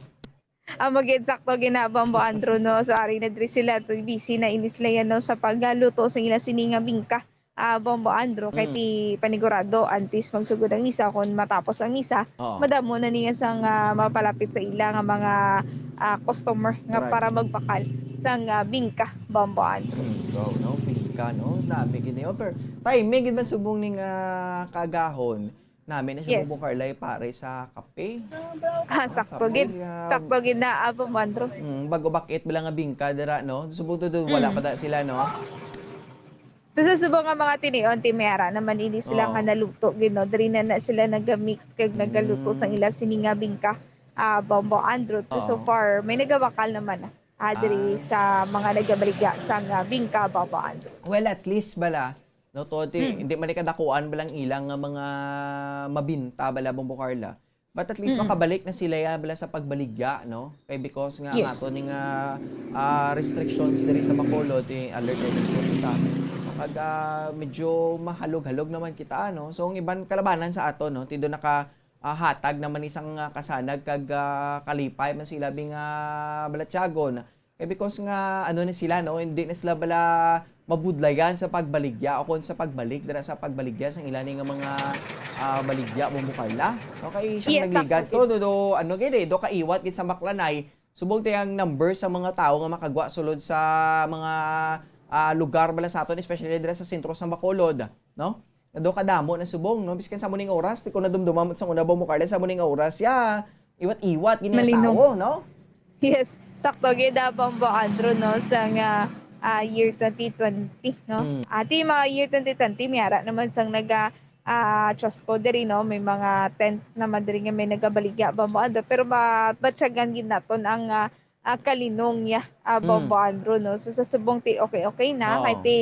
Amo gid, sakto gid na, Bombo Andrew, no? So, ari na diri sila, busy na ini sila yan, no, sa pagluto sa ila sini nga bingka, ah, Bombo Andrew, kay ti panigurado, antes magsugod ang isa, kung matapos ang isa, madamo na niya sang, ah, mapalapit sa ila nga mga, ah, customer nga para magbakal sang, ah, bingka, Bombo Andrew. Hmm, wow, no? Bingka, no? Dami gid niyo. Pero timing gid man subong ning, ah, kaagahon. Nami na siya, Bombo Carla, pare sa kape. Ah, sakto gid. Sakto gid na, ah, Bombo Andrew. Mm, bago bakit bala nga bingka dira, no? Subong to do, wala pa da sila, no? So, sa subong nga mga tinion, ti may ara naman ini sila nga naluto gid, no? Diri na na sila nagamix kag nagaluto sang ila sini nga bingka, ah, Bombo Andrew. So, so far, may nagabakal naman na, ah, diri sa mga nagabaligya sang, ah, bingka, Bombo Andrew. Well, at least bala, no, to, ti, hindi man ni kadakuan balang ilang nga mga mabinta bala, Bombo Carla. But at least makabalik na sila ya bala sa pagbaligya, no? Kay because nga ang ato ni nga, ah, restrictions diri sa Bacolod, ti alert level two kita. Kag, ah, medyo mahalog-halog naman kita, no? So, ang iban kalabanan sa ato, no? Ti do naka, ah, hatag naman isang, ah, kasanag kag, ah, kalipay man sila bing, ah, balatyagon. Kay because nga, ano na sila, no? Hindi na sila bala mabudlayan sa pagbaligya o kung sa pagbalik dira sa pagbaligya sang ila ni nga mga, ah, baligya, Bombo Carla. No, kay siyang nagligad to, do, do, ano gid eh, do kaiwat gid sa Maklanay. Subong ti ang number sa mga tawo nga makagwa sulod sa mga, ah, lugar bala sa aton, especially dira sa sentro sa Bacolod, no? Nga do kadamo na subong, no? Biskan sa muning oras, ti ko nadumduman mo sa una, Bombo Carla, sa muning oras, ya, iwat-iwat gid nga tawo, no? Yes, sakto gid, ah, Bombo Andrew, no, sa nga, ah, year twenty twenty, no? Ati mga year twenty twenty, may ara naman sang naga, ah, Chosco diri, no? May mga tents naman diri nga may nagabaligya, Bombo Andrew. Pero ma-, batyagan gid naton ang, ah, ah, kalinong niya, ah, Bombo Andrew, no? So, sa subong ti okay-okay na, kay ti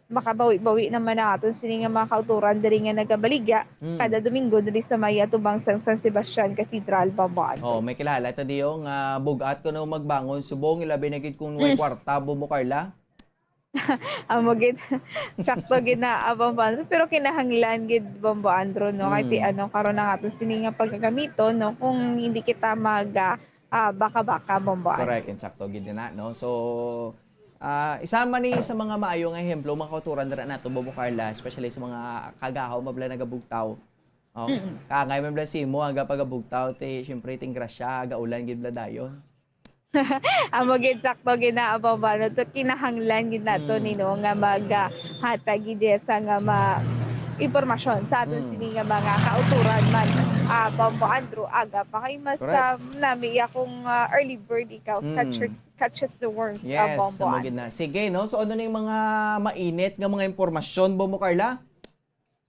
makabawi-bawi naman ang aton sini nga mga kauturan diri nga nagabaligya kada Domingo diri sa may atubang sang San Sebastian Cathedral, Bombo Andrew. Oh, may kilala ta diyo nga bug-at kuno magbangon subong, ilabi na gid kung way kwarta, Bombo Carla. Amo gid. Sakto gid na, ah, Bombo Andrew. Pero kinahanglan gid, Bombo Andrew, no? Kay ti ano, karon ang aton sini nga pagkagamiton, no? Kung hindi kita mag, ah, ah, baka-baka, Bombo Andrew. Correct, and sakto gid na, no? So, ah, isa man ni sa mga maayo nga ehemplo, mga kauturan dira nato, Bombo Carla, especially sa mga kaagahaw, mabla nagabugtaw. Oh, kaangay man bala si imo, aga pagabugtaw, ti, syempre, ting grasya, aga ulan gid bala dayon. Amo gid, sakto gid na, Bombo Andrew. To, kinahanglan gid nato ni, no, nga mag, ah, hatag gid sa nga ma-, impormasyon sa aton sini nga mga kauturan man, ah, Bombo Andrew, aga pa kay mas, ah, nami akong, ah, early bird ikaw, catches, catches the worms, ah, Bombo Andrew. Yes, amo gid na. Sige, no? So, ano ning mga mainit nga mga impormasyon, Bombo Carla?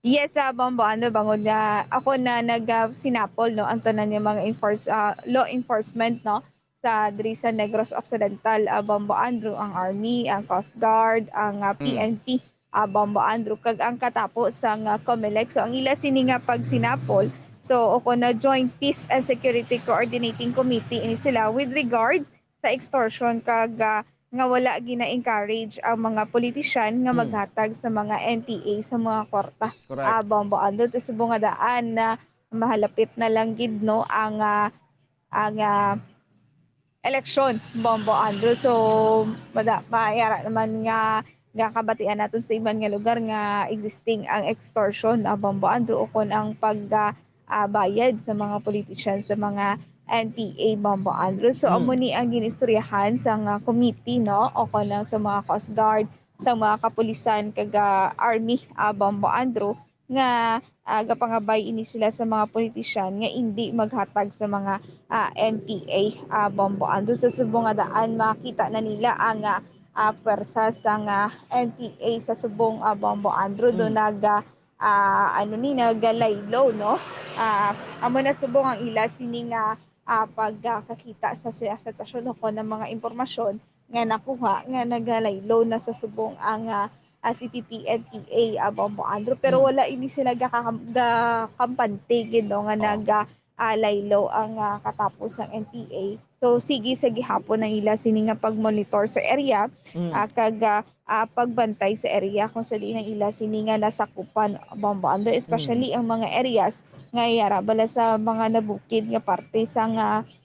Yes, ah, Bombo Andrew, bangod nga ako na nag, ah, sinapol, no, ang tanan nga mga enforce-, ah, law enforcement, no, sa diri sa Negros Occidental, ah, Bombo Andrew, ang Army, ang Coast Guard, ang, ah, P N P, ah, Bombo Andrew, kag ang katapo sang, ah, Comelec. So, ang ila sini nga pagsinapol, so, o kon na Joint Peace and Security Coordinating Committee ini sila with regard sa extortion kag, ah, nga wala gina-encourage ang mga politician nga maghatag sa mga N P A sa mga kwarta. Correct. Ah, Bombo Andrew, ti subong nga daan na mahalapit na lang gid, no, ang, ah, ang, ah, eleksyon, Bombo Andrew. So, mada-, maayara naman nga nga kabatian naton sa iban nga lugar nga existing ang extortion, ah, Bombo Andrew, o kon ang pag, ah, ah, bayad sa mga politician, sa mga N P A, Bombo Andrew. So, amo ni ang ginistoryahan sa nga committee, no, o kon ang sa mga Coast Guard, sa mga kapulisan, kag, ah, Army, ah, Bombo Andrew, nga, ah, gapangabay ini sila sa mga politician nga indi maghatag sa mga, ah, N P A, ah, Bombo Andrew. Sa subong nga daan, makita na nila ang, ah, ah, pwersa sang, ah, N P A sa subong, ah, Bombo Andrew. Do nag, ah, ah, ano ni, nagalaylo, no? Ah, amo na subong ang ila sini nga, ah, pagkakita sa, sa sitwasyon o kon ang mga impormasyon nga nakuha nga nagalaylo na sa subong ang, ah, ah, C P P N P A, ah, Bombo Andrew, pero Mm. wala ini sila gakakam-, gakampante gid, no, nga Oh. nag, ah, ah, laylo ang, ah, katapos sang N P A. So, sige sa gihapon ang ila sini nga pag-monitor sa area, Mm. ah, kag, ah, ah, pagbantay sa area kung sa diin ang ila sini nga nasakupan, Bombo Andrew, especially Mm. ang mga areas nga yara bala sa mga nabukid nga parte sang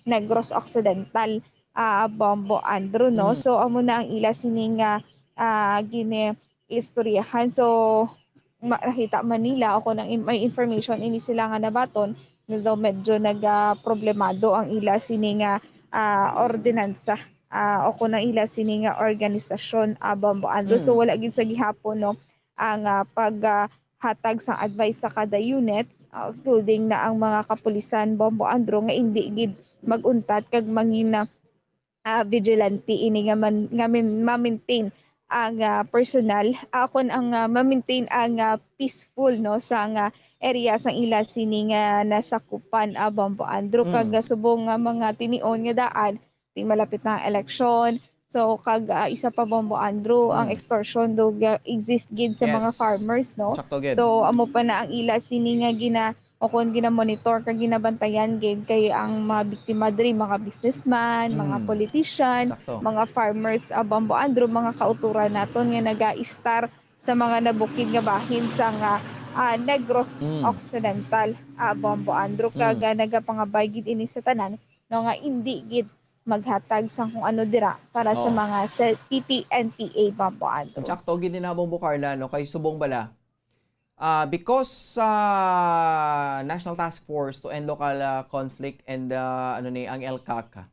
Negros Occidental, ah, Bombo Andrew, no? Mm. So, amo na ang ila sini nga, ah, gini-istoryahan. So, ma-, nakita man nila o kung ang im-, may information ini sila nga nabaton, although medyo naga-problemado ang ila sini nga, ah, ordinansa, ah, o kung ang ila sini nga organisasyon, ah, Bombo Andrew. So, Mm. wala gid sa gihapon, no, ang, ah, pag, ah, hatag sang advice sa kada units, ah, including na ang mga kapulisan, Bombo Andrew, nga indi gid mag-untat kag mangin-, ah, vigilante ini nga man-, nga min-, ma-maintain ang, ah, personal, ah, kon ang, ah, ma-maintain ang, ah, peaceful, no, sa nga area sang ila sini nga nasakupan, ah, Bombo Andrew, kag, Mm. ah, subong nga mga tinion nga daan, di malapit na ang eleksyon. So, kag, ah, isa pa, Bombo Andrew, ang Mm. extortion do ga-, exist gid sa mga Yes. farmers, no? Sakto gid. So, amo pa na ang ila sini nga gina-, o kon gina-monitor kag ginabantayan gid kay ang mga biktima diri, mga businessman, mga Mm. politician, Sakto. mga farmers, ah, Bombo Andrew, mga kauturan naton nga naga-istar sa mga nabukid nga bahin sa nga, ah, Negros Mm. Occidental, ah, Bombo Andrew, kag, Mm. ah, nagapangabay gid ini sa tanan, no, nga indi gid maghatag sang kung ano dira para sa Oo. mga sa P P N P A, Bombo Andrew. Sakto gid ni na, Bombo Carla, no, kay subong bala, ah, because sa National Task Force to End Local, ah, Conflict and, ah, ano ni, ang ELCAC,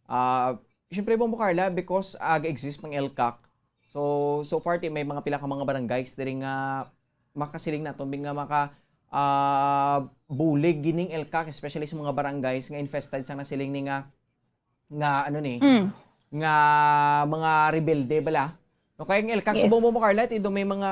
ah, syempre, Bombo Carla, because aga-exist pang ELCAC, so, so far, ti may mga pila ka mga barangays diri nga makasiling naton, bi nga maka, ah, bulig gining ELCAC, especially sa mga barangays nga infested sa nasiling ni nga nga, ano ni, Mm. nga mga rebelde bala. No, kay ang ELCAC Yes. subong, Bombo Carla, ti do may mga,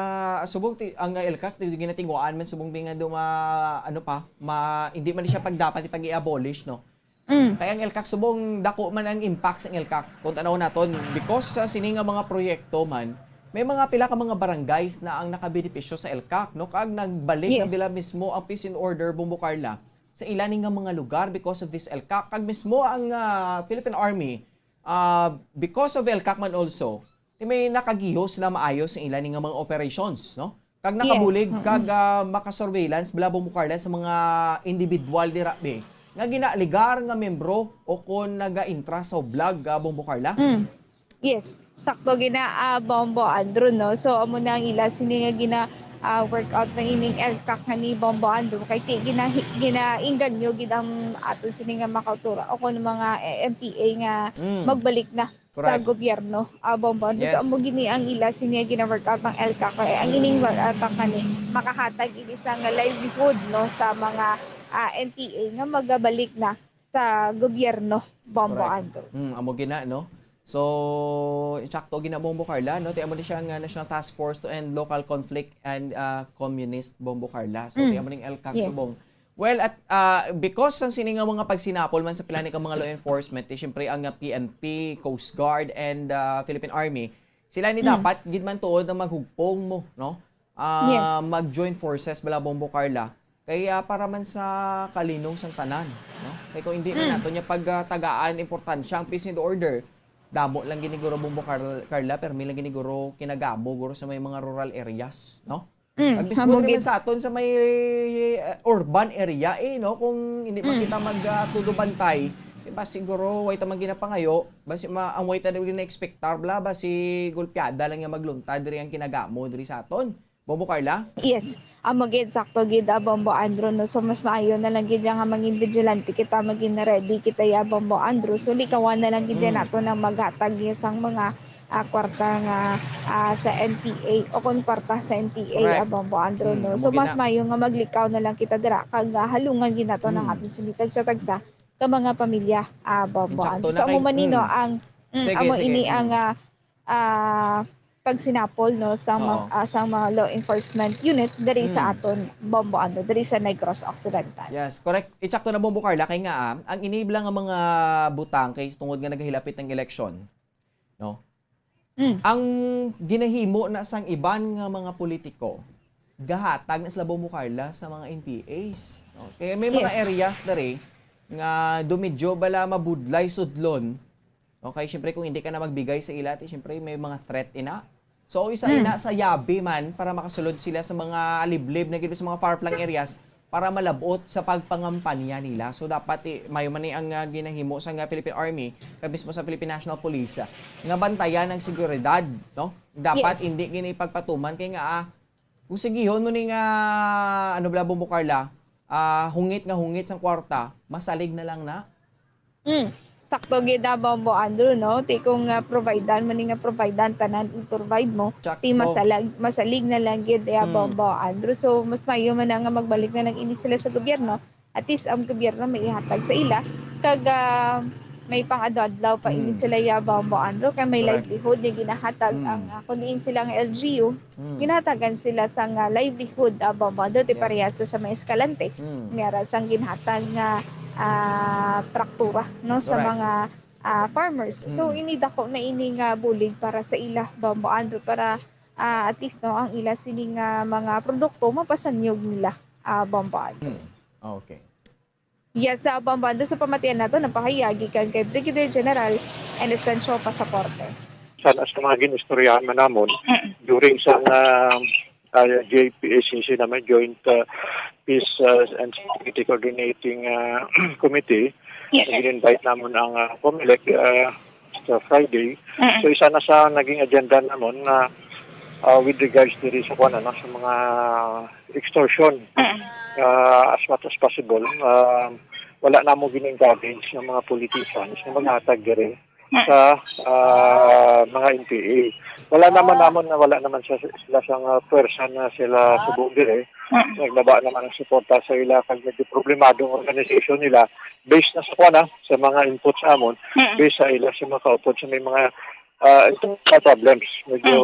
subong ti, ang ELCAC, ti ginatinguhaan man subong bi nga do ma-, ano pa, ma-, hindi man siya pagdapat ipag-i-abolish, no? Mm. Kay ang ELCAC subong dako man ang impact sa ELCAC. Kung tanaw naton, because sa sini nga mga proyekto man, may mga pila ka mga barangays na ang nakabenepisyo sa ELCAC, no? Kag nagbalik na Yes. bila mismo ang peace and order, Bombo Carla, sa ila ni nga mga lugar because of this ELCAC. Kag mismo ang, ah, Philippine Army, ah, because of ELCAC man also, ti may nakagihos na maayo sa ila ni nga mga operations, no? Kag Yes. nakabulig, Mm-mm. kag, ah, makasurveillance, bala, Bombo Carla, sa mga individual dira bi nga ginaaligar nga membro o kon naga-intra sa hublag, ah, Bombo Carla. Mm. Yes, sakto gina, ah, Bombo Andrew, no? So, amo na ang ila sini nga gina, ah, workout na ining ELCAC nga ni Bombo Andrew. Kay ti-, gina-, ginainganyo gid ang ato sini nga makautura o kung mga, eh, M P A nga Mm. magbalik na sa Correct. gobyerno, ah, Bombo Andrew. So, Yes. amo gini ang ila sini nga gina-workout ng ELCAC. Kay ang ining workout nga ni makahatag ini sa nga livelihood, no, sa mga, ah, M P A nga magabalik na sa gobyerno, Bombo Correct. Andrew. Mm, amo gina, no? So, insakto gina, Bombo Carla, no? Ti amo ni siya nga National Task Force to End Local Conflict and, ah, Communist, Bombo Carla. So, Mm. ti amo ning ELCAC Yes. subong. Well, at, ah, because ang sini nga mga pagsinapol man sa pila ni ka mga law enforcement, eh, syempre ang, ah, P N P, Coast Guard, and, ah, Philippine Army, sila ni Mm. dapat gid man tuod na maghugpong mo, no? Ah, Yes. mag-join forces bala, Bombo Carla. Kay, ah, para man sa kalinong sang tanan, no? Kay kung hindi man Mm. nato niya pagtagaan importansya ang peace and order, damo lang gini guro, Bombo Car-, Carla, permi lang gini guro kinagamo guro sa may mga rural areas, no? Mm, Kag mismo amo rin man gid. sa aton sa may, eh, urban area, eh, no? Kung hindi man Mm. kita mag, ah, todo bantay, di ba, siguro, way ta man ginapangayo, basi ma-, ang way ta rin na-expectar, bla, basi golpeada lang nga magluntad diri ang kinagamo diri sa aton. Bombo Carla? Yes. Amo gid, sakto gid, ah, Bombo Andrew, no? So, mas maayo na lang gid nga mangin vigilante kita, magin ready kita, ya, Bombo Andrew. So, likawan na lang gid Mm. nato na maghatag niya sang mga, ah, kwarta nga, ah, sa N P A o kon kwarta sa N P A, Correct. ah, Bombo Andrew, Mm, no? amo So, gid mas na. maayo nga maglikaw na lang kita dira kag, ah, halungan gid nato ng Mm. ating sini tagsa-tagsa ka mga pamilya, ah, Bombo Insakto Andrew. na So, amo kay, man ni, no, mm. ang, mm, Sige, amo sige, ini ang, mm. ah, ah, pagsinapol, no, sa mga, Oo. ah, sa mga law enforcement unit diri sa Mm. aton, Bombo Andrew, diri sa Negros Occidental. Yes, correct. Insakto na, Bombo Carla, kay nga, ah, ang inibla nga mga butang kay tungod nga nagahilapit ang eleksyon, no? Mm. Ang ginahimo na sang iban nga mga politiko, gahatag na sila, Bombo Carla, sa mga N P As. No? Kaya may mga Yes. areas diri nga dumidyo bala mabudlay sudlon. Okay, syempre kung hindi ka na magbigay sa ila, ti, syempre may mga threat ina. So isa Hmm. ina sa yabi man para makasulod sila sa mga liblib na gid sa mga far-flung areas para malabot sa pagpangampanya nila. So dapat, eh, mayo man ni ang, ah, ginahimo sa nga Philippine Army, kag mismo sa Philippine National Police, ah, nga bantayan ang seguridad, no? Dapat Yes. hindi gini pagpatuman kay nga, ah, kung sigihon mo ni nga, ano bala, Bombo Carla, ah, hungit nga hungit sang kwarta, masalig na lang na. Mm. Sakto gid, ah, Bombo Andrew, no? Ti kung, ah, providean mo ni nga providean, tanan i-provide mo, Sakto. Ti masalag, masalig na lang gid, ah, Mm. Bombo Andrew. So, mas maayo man na nga magbalik na lang ini sila sa gobyerno. At least, ang gobyerno may ihatag sa ila. Kag, ah, may pang-adlaw-adlaw pa ini Mm. sila, ya, Bombo Andrew. Kay may Correct. livelihood nga ginahatag Mm. ang, ah, kung diin sila nga L G U, Mm. ginahatagan sila sang, ah, livelihood, ah, Bombo Andrew. Ti Yes. parehas sa mga eskalante. Mm. May ara sang ginhatag nga, ah, traktura, no, sa Correct. mga, ah, farmers. So, Mm. ini dako na ini nga bulig para sa ila, Bombo Andrew, para, ah, at least, no, ang ila sini nga mga produkto mapasanyog nila, ah, Bombo Andrew. Mm. Okay. Yes, sa Bombo Andrew, sa pamatian nato, napahayag gikan kay Brigadier General Inocencio Pasaporte. Sana sa mga ginistoryahan man namon Mm. during sa, ah, ah, J P A C C naman, Joint, ah, Peace, ah, and Security Coordinating, ah, Committee, Yes, na sir. gin-invite namon ang, ah, COMELEC, ah, sa Friday. Mm. So isa na sa naging agenda namon na, ah, with regards diri sa kuwan, ano, sa mga extortion, Mm. ah, as much as possible, ah, wala namo gin-encourage ng mga politicians na maghatag diri Mm. sa, ah, mga N P A. Wala naman namon na wala naman sa, sila sa nga pwersa na sila subong diri. Mm. Nagbaba naman ang suporta sa ila kag medyo problemado ang organisasyon nila based na sa kuwan, ah, sa mga input sa amon, Mm. based sa ila sa mga kaupod sa may mga, ah, ito mga problems. Medyo,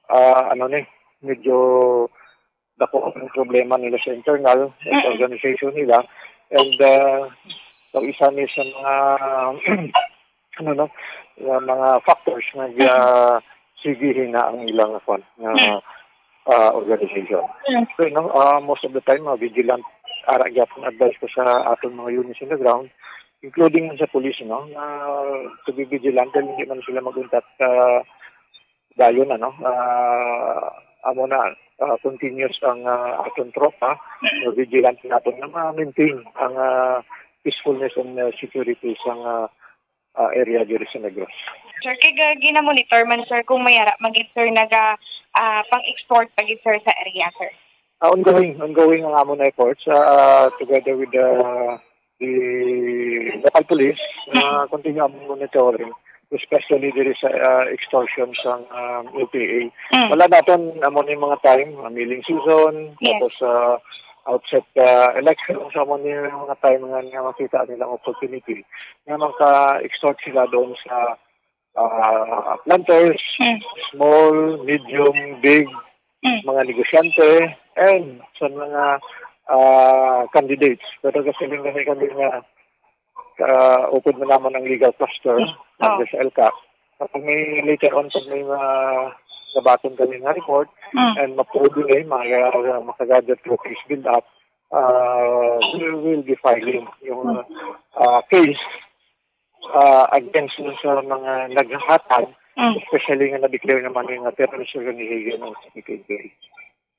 ah, ano ni, medyo dako ang problema nila sa internal, sa Mm. organization nila. And, ah, so isa ni sa mga, ano, no, sa mga factors nga, ah, sige hina ang ilang, kwan, nga, Mm. ah, organization. Mm. So, no, ah, most of the time, mga vigilant, ara gyapon advice ko sa aton mga units on the ground, including sa police, no, na to be vigilant, dahil hindi man sila mag-untat, ah, dayon, ano, ah, amo na, ah, continuous ang, ah, aton tropa, so vigilant naton na ma-maintain ang, ah, peacefulness and, ah, security sa, ah, ah, area diri sa Negros. Sir, kay ga- gina-monitor man, sir, kung may ara man gid, sir, naga, ah, pang-export pa gid, sir, sa area, sir? Ah, ongoing, ongoing ang amon efforts, ah, together with the, the local police, Mm. ah, continue ang monitoring, especially diri sa, ah, extortion sa, ah, L T A. Mm. Wala naton amo ni mga time, ah, milling season, Yes. tapos, ah, outset, ah, election, sa amo ni mga time nga, nga makita nilang opportunity nga maka-extort sila doon sa, ah, planters, Mm. small, medium, big, Mm. mga negosyante, and sa mga, ah, candidates. Pero kasi kami, kami nga, ah, upod na naman ang legal cluster Mm. under sa ELCAC. Kapag may later on, pag may mga nabaton kami nga report, Mm. and ma-prove ni, mga, uh, makagather through case build-up, uh, we will be filing yung, ah, case, ah, against dun sa mga naghahatag, Mm. especially nga na-declare naman yung, ah, terrorist organization ng C P K K.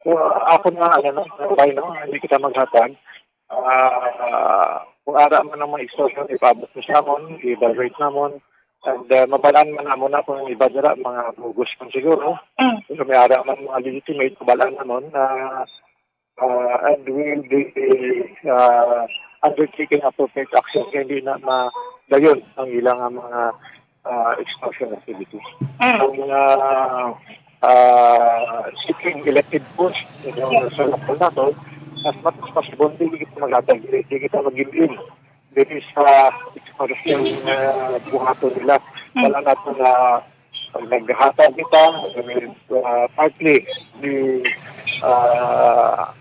So, ako na, ano, no, why, no, hindi kita maghatag. Ah, kung ara man ang mga extortion, ipaabot mo sa amon, i-evaluate namon. And, ah, mabalaan man namon na kung iba dira, mga bogus man siguro. Mm. Pero may ara man mga legitimate, mabalaan namon na, ah, and will be, ah, undertaking appropriate action kaya hindi na madayon ang ilang, ah, mga, ah, extortion activities. Mm. Ang mga, ah, sitting elected post, you know, sa lokal nato, as much as possible, hindi kita maghatag, hindi kita mag-give in. Diri sa extortion, ah, buhaton nila. Mm. Wala nato na pag naghatag kita, ah, partly, di, ah,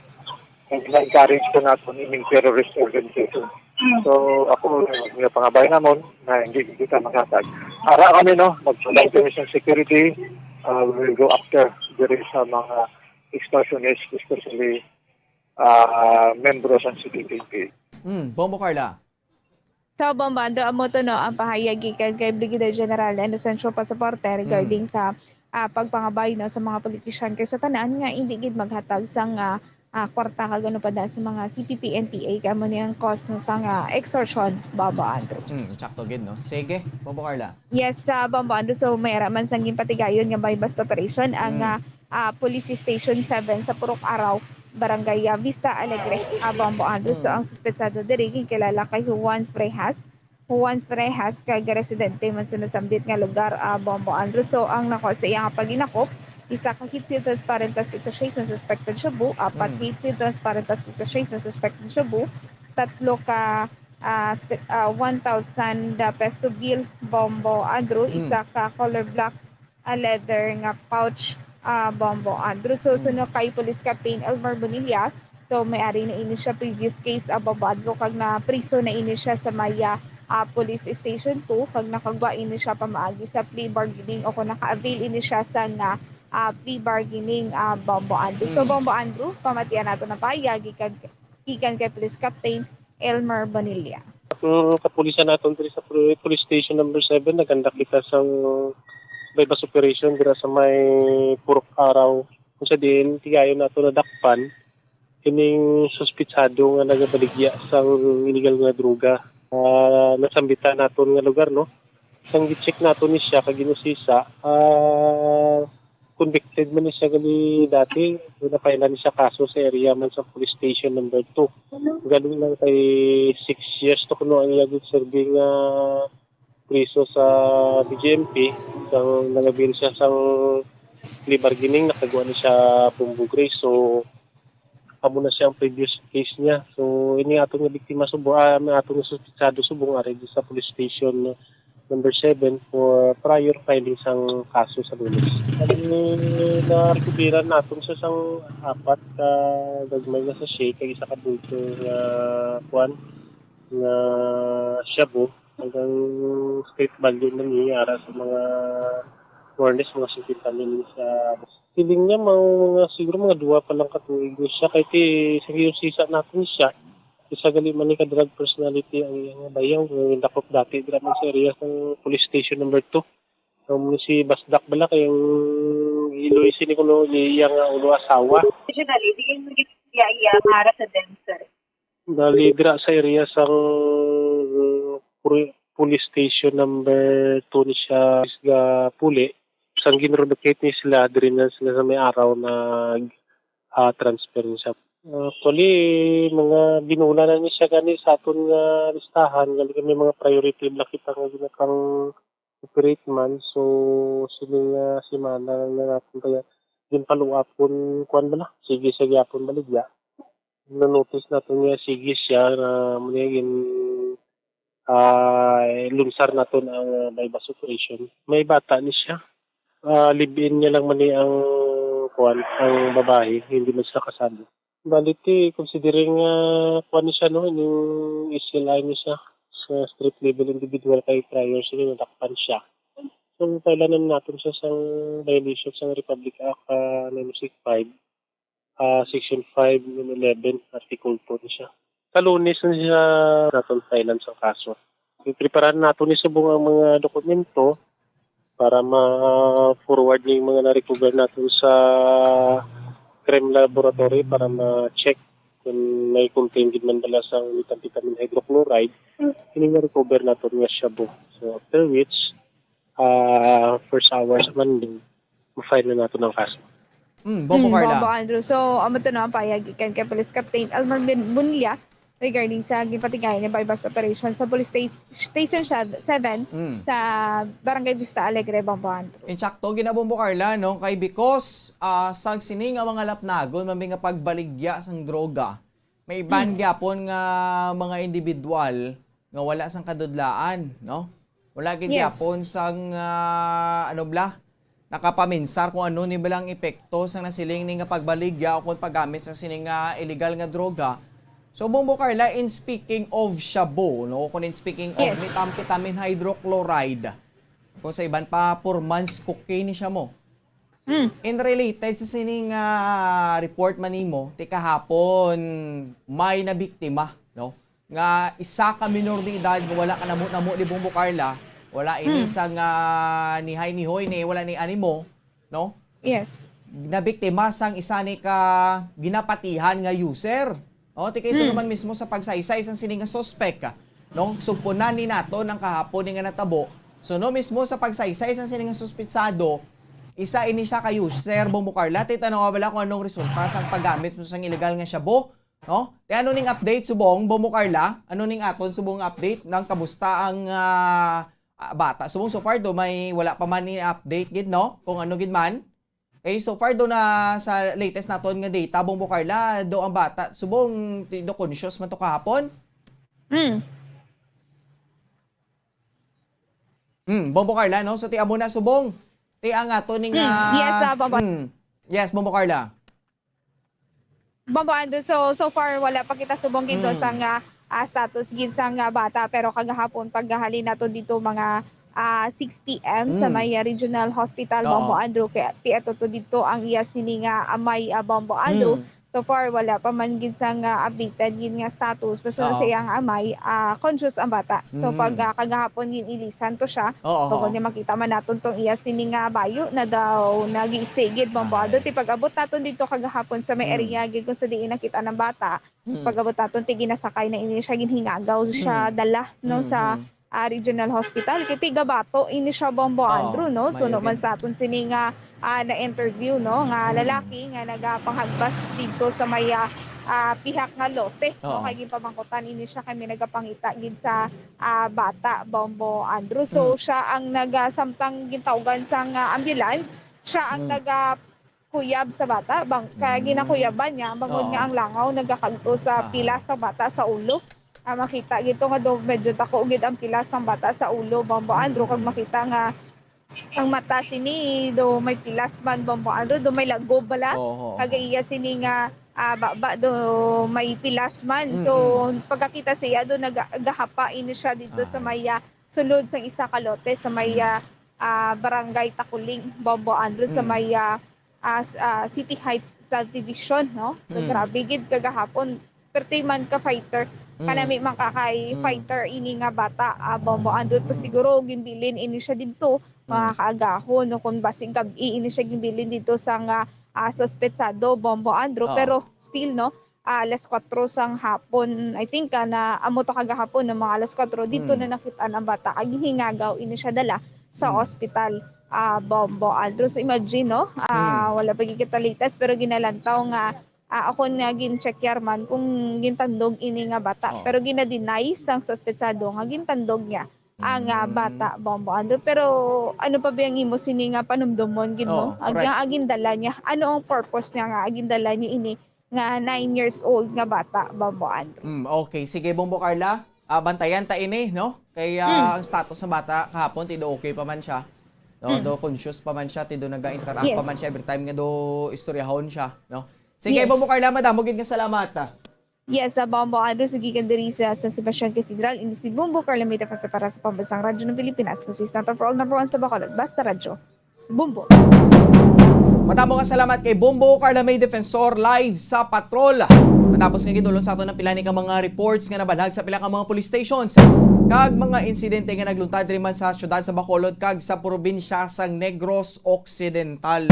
na-encourage ko nato ining terrorist organization. So, ako, nga pangabay namon, na hindi kita maghatag. Ara kami, no, magpabay kami sa security, uh, we will go after diri sa mga extortionist, especially, uh, membro sa C P P N P A. Hmm, Bombo Carla. Sa Bombo Andrew, amo to, no, ang pahayag gikan kay Brigadier General Inocencio Pasaporte regarding sa ah, pagpangabay, no, sa mga politician kay sa tanan nga hindi gid maghatag sang ah, ah, kwarta kag ano pa da sa mga C P P N P A kay amo ni ang cause, no, sang ah, extortion, Bombo Andrew. Hmm, sakto gid, no? Sige, Bombo Carla. Yes, sa Bombo Andrew, so may ara man sang ginpatigayon nga buy-bust operation ang Mm. ah, ah, Police Station seven sa Purok Araw, Barangay ah, Vista Alegre, ah, Bombo Andrew. So Mm. ang suspetsado diri ginkilala kay Juan Frejas. Juan Frejas kag residente man sa nasambit nga lugar, ah, Bombo Andrew. So ang nakuha sa iya nga paghinakop, isa ka heat-sealed transparent plastic sachet sa suspected shabu, apat Mm. heat-sealed transparent plastic sachet sa suspected shabu, tatlo ka ah, t- ah, one thousand peso bill, Bombo Andrew, Mm. isa ka color black, a leather nga pouch, ah, Bombo Andrew. So, Mm. sunod kay Police Captain Elmer Bonilla, so may ari na ini siya previous case, ah, Bombo Andrew, kag na priso na ini siya sa Maya ah, Police Station two, kag nakagwa ini siya pamaagi sa plea bargaining o kung naka-avail ini siya sa nga ah, plea bargaining, ah, Bombo Andrew. So, Mm. Bombo Andrew, pamatian nato na pahayag gikan, gikan kay Police Captain Elmer Bonilla. Ang kapulisan naton diri sa poli- police station number seven, naganda kita sang buy-bust operation dira sa may Purok Araw. Kung sa diin, tigayon nato nadakpan ining suspitsado nga nagabaligya sang illegal nga droga. Ah, nasambitan naton nga lugar, no? Sang gi-check nato ni siya kag ginusisa, ah, convicted man ni siya gali dati. Napailan ni siya kaso sa area man sa police station number two. Galing lang kay six years to kuno ang iya ginserbi nga priso sa D G M P. Sang nangabin siya sang plea bargaining, nakagwa ni siya Bombo Gray. So, amo na siya ang previous case niya. So, ini ato nga biktima subong, ah, ang ato nga suspitsado subong ari sa police station number seven for prior filing sang kaso sa Lunes. Ang narecoveran naton siya sang apat ka gagmay nga sachet kag isa ka bulto nga kuan nga shabu. Ang street value na niya ara sa mga more or less mga fifty mil sa feeling niya, mga, mga siguro mga duwa pa lang ka tuig ni siya. Kay ti, sa ginusisa natin siya, isa gali man ni ka drug personality ang iyang bayaw. Nga dakop dati dira man sa area sang police station number two. Ang si Basdak bala kay ang iloy sini kuno ni iya nga ulo asawa. Additionally, diin mo gid iya iya nga residence, sir? Dali dira sa area sang puri- police station number two ni siya ga puli. Sang ginrelocate ni sila, diri na sila sa may araw nag ah, transfer ni siya. Actually, mga binula na ni siya gani sa aton nga listahan, gani kami mga priority lang kita nga ginakang operate man. So, sini nga semana lang na natin kaya ginpaluapon, kuan ba na? Sige siya gyapon baligya. Na-notice natin nga sige siya na muna gin ah, lunsar naton ang ah, buy-bust operation. May bata ni siya. Ah, live-in niya lang man ni ang kuan, ang babae, hindi man sila kasado. Bali ti, considering nga kuan ni siya, no, ining S L I ni siya sa street level individual kay prior sila nadakpan siya. So, kailangan natin siya sa violation sa Republic Act ah, nine oh six five, ah, Section five and eleven, Article two ni siya. Sa Lunes na siya naton filean sa kaso. Preparahan nato ni subong ang mga dokumento para ma-forward ni mga na-recover nato sa crime laboratory para ma-check kung may contain gid man bala sa methamphetamine hydrochloride. Ini na-recover nato nga shabu. So, after which, ah, first hours sa Monday, ma-file na nato ng kaso. Mm, Bombo Mm, Carla. Bombo Andrew. So, amo to na ang payag gikan kay Police Captain Elmer Bin- Bunlia regarding sa ginpatigayon nga buy-bust operation sa Police Station seven Mm. sa Barangay Vista Alegre, Bombo Andrew. Insakto, ginabombo Carla, no? Kay because ah, sang sini nga mga lapnagon, mami nga pagbaligya sang droga, may iban Mm. gyapon nga mga individual nga wala sang kadudlaan, no? Wala gid Yes. gyapon sang ah, ano bla, nakapaminsar kung ano ni balang epekto sang nasiling ni nga pagbaligya o kung paggamit sa sini nga illegal nga droga. So, Bombo Carla, in speaking of shabu, no? Kung in speaking of Yes. methamphetamine hydrochloride, kung sa iban pa, four months cocaine ni siya mo. Mm. In related sa sining, ah, report man nimo, ti kahapon may nabiktima, no? Nga isa ka minor de edad nga wala ka namo-namo ni Bombo Carla, wala ini Mm. sa nga nihay-nihoy ni, wala ni animo, no? Yes. Nabiktima sang isa ni ka ginapatihan nga user. O, ti kay suno Mm. man mismo sa pagsaysay sang sini nga suspek, no? Sugpunan ni nato nang kahapon ni nga natabo. Suno mismo sa pagsaysay sang sini nga suspitsado, isa ini siya ka user, Bombo Carla. Ti tanawa bala kung anong resulta sang paggamit mo sang illegal nga shabu, no? Ti ano ning update subong, Bombo Carla? Ano ning aton subong nga update? Nang kamusta ang, ah, ah, bata? Subong so far do may wala pa man ni update gid, no? Kung ano gid man. Okay, so far do na sa latest naton nga data, Bombo Carla, do ang bata subong ti do conscious man to kahapon? Mm. Mm, Bombo Carla, no? So ti amo na subong. Ti ang ato ning, Mm, ah, yes, ah, Bombo. Mm. Yes, Bombo Carla. Bombo Andrew, so, so far wala pa kita subong gid do Mm. sa nga, ah, status gid sa nga bata, pero kagahapon paghalin nato dito mga, ah, six p m sa Mm. may, ah, regional hospital, Oo. Bombo Andrew, kay ti ato to dito ang iya sini nga amay, ah, Bombo Andrew. Mm. So far wala pa man gid sa nga updated gid nga status, basta Oo. sa iyang amay, ah, conscious ang bata. So Mm. pag, ah, kagahapon gin-ilisan to siya, Oo, bukod oo. nga makita man naton tong iya sini nga bayo na daw nagisi gid, Bombo Andrew. Ay. Ti pag-abot naton dito kagahapon sa may Mm. area gid kung sa diin nakita ng bata, Mm. pag-abot naton ti ginasakay na ini siya, ginhingagaw siya Mm. dala, no, Mm, sa, mm. ah, regional hospital. Kay tiga Bato ini siya, Bombo Oo, Andrew, no? So, maayo no man gid. sa aton sini nga, ah, na-interview, no, nga Mm. lalaki nga nagapanghagpas dito sa may, ah, ah, pihak nga lote, no? Oo. Kay ginpamangkutan ini siya kay may nagapangita gid sa, ah, bata, Bombo Andrew. So, Mm. siya ang naga-, samtang gintawgan sang, ah, ambulance, siya ang Mm. naga-, kuyab sa bata, bang, kaya Mm. ginakuyaban niya, bangod Oo. nga ang langaw nagakagto sa Aha. pilas sa bata sa ulo. Ah, makita gito nga do, medyo dako gid ang pilas sang bata sa ulo, Bombo Andrew, kag Mm. makita nga ang mata sini do may pilas man, Bombo Andrew, do may lagob bala. Oo, oo, Kag oo. iya sini nga, ah, baba do may pilas man. So, Mm, mm. pagkakita sa iya do, naga-, gahapa ini siya dito sa Ay. may, ah, sulod sang isa ka lote sa may, Mm. ah, ah, Barangay Takuling, Bombo Andrew, sa Mm. may, ah, ah, s-, ah, City Heights Subdivision, no? So, Mm. grabe gid kagahapon. Perti man ka fighter. Mm. Kanami man ka kay Mm. fighter ini nga bata, ah, Bombo Andrew. Pero Mm. siguro ginbilin ini siya didto, mga Mm. kaagahon, no? Kung basig gab-i ini siya ginbilin didto sa nga, ah, suspetsado, Bombo Andrew. Oo. Pero still, no? Ah, alas kuwatro sang hapon, I think, ah, na amo to kagahapon, no, mga alas kuwatro, dito Mm. na nakit-an ang bata. Kag hinagaw ini siya dala sa Mm. ospital, ah, Bombo Andrew. So, imagine, no? Ah, Mm. wala pa gid kita latest, pero ginalantaw nga, ah, ako nga gin-check yar man kung gintandog ini nga bata. Oo. Pero gina-deny sang suspetsado nga gintandog niya ang, ah, Mm. bata, Bombo Andrew. Pero ano pa ba ang imo sini nga panumdomon gid, no? Oo, Ang, correct. ang gindala niya, ano ang purpose niya nga gindala niya ini nga nine years old nga bata, Bombo Andrew? Mm, okay. Sige, Bombo Carla. Ah, bantayan ta ini, no? Kay, ah, Mm. ang status sa bata kahapon, ti do okay pa man siya. No? Mm. Do conscious pa man siya, ti do naga-interact pa Yes. man siya every time nga do istoryahon siya, no? Sige, Yes. Bombo Carla, madamo gid nga salamat, ah. Yes, sa Bombo Andrew, sa gikan diri sa San Sebastian Cathedral, ini si Bombo Carla Mita para sa Pambansang Radyo ng Pilipinas, consistent for all, number one sa Bacolod, Basta Radyo, Bombo. Madamo nga salamat kay Bombo Carla May Defensor, live sa patrol. Matapos nga gidulong sa aton ang pila ni ka mga reports nga nabanhag sa pila ka mga police stations kag mga insidente nga nagluntad diri man sa siyudad sa Bacolod kag sa probinsya sang Negros Occidental.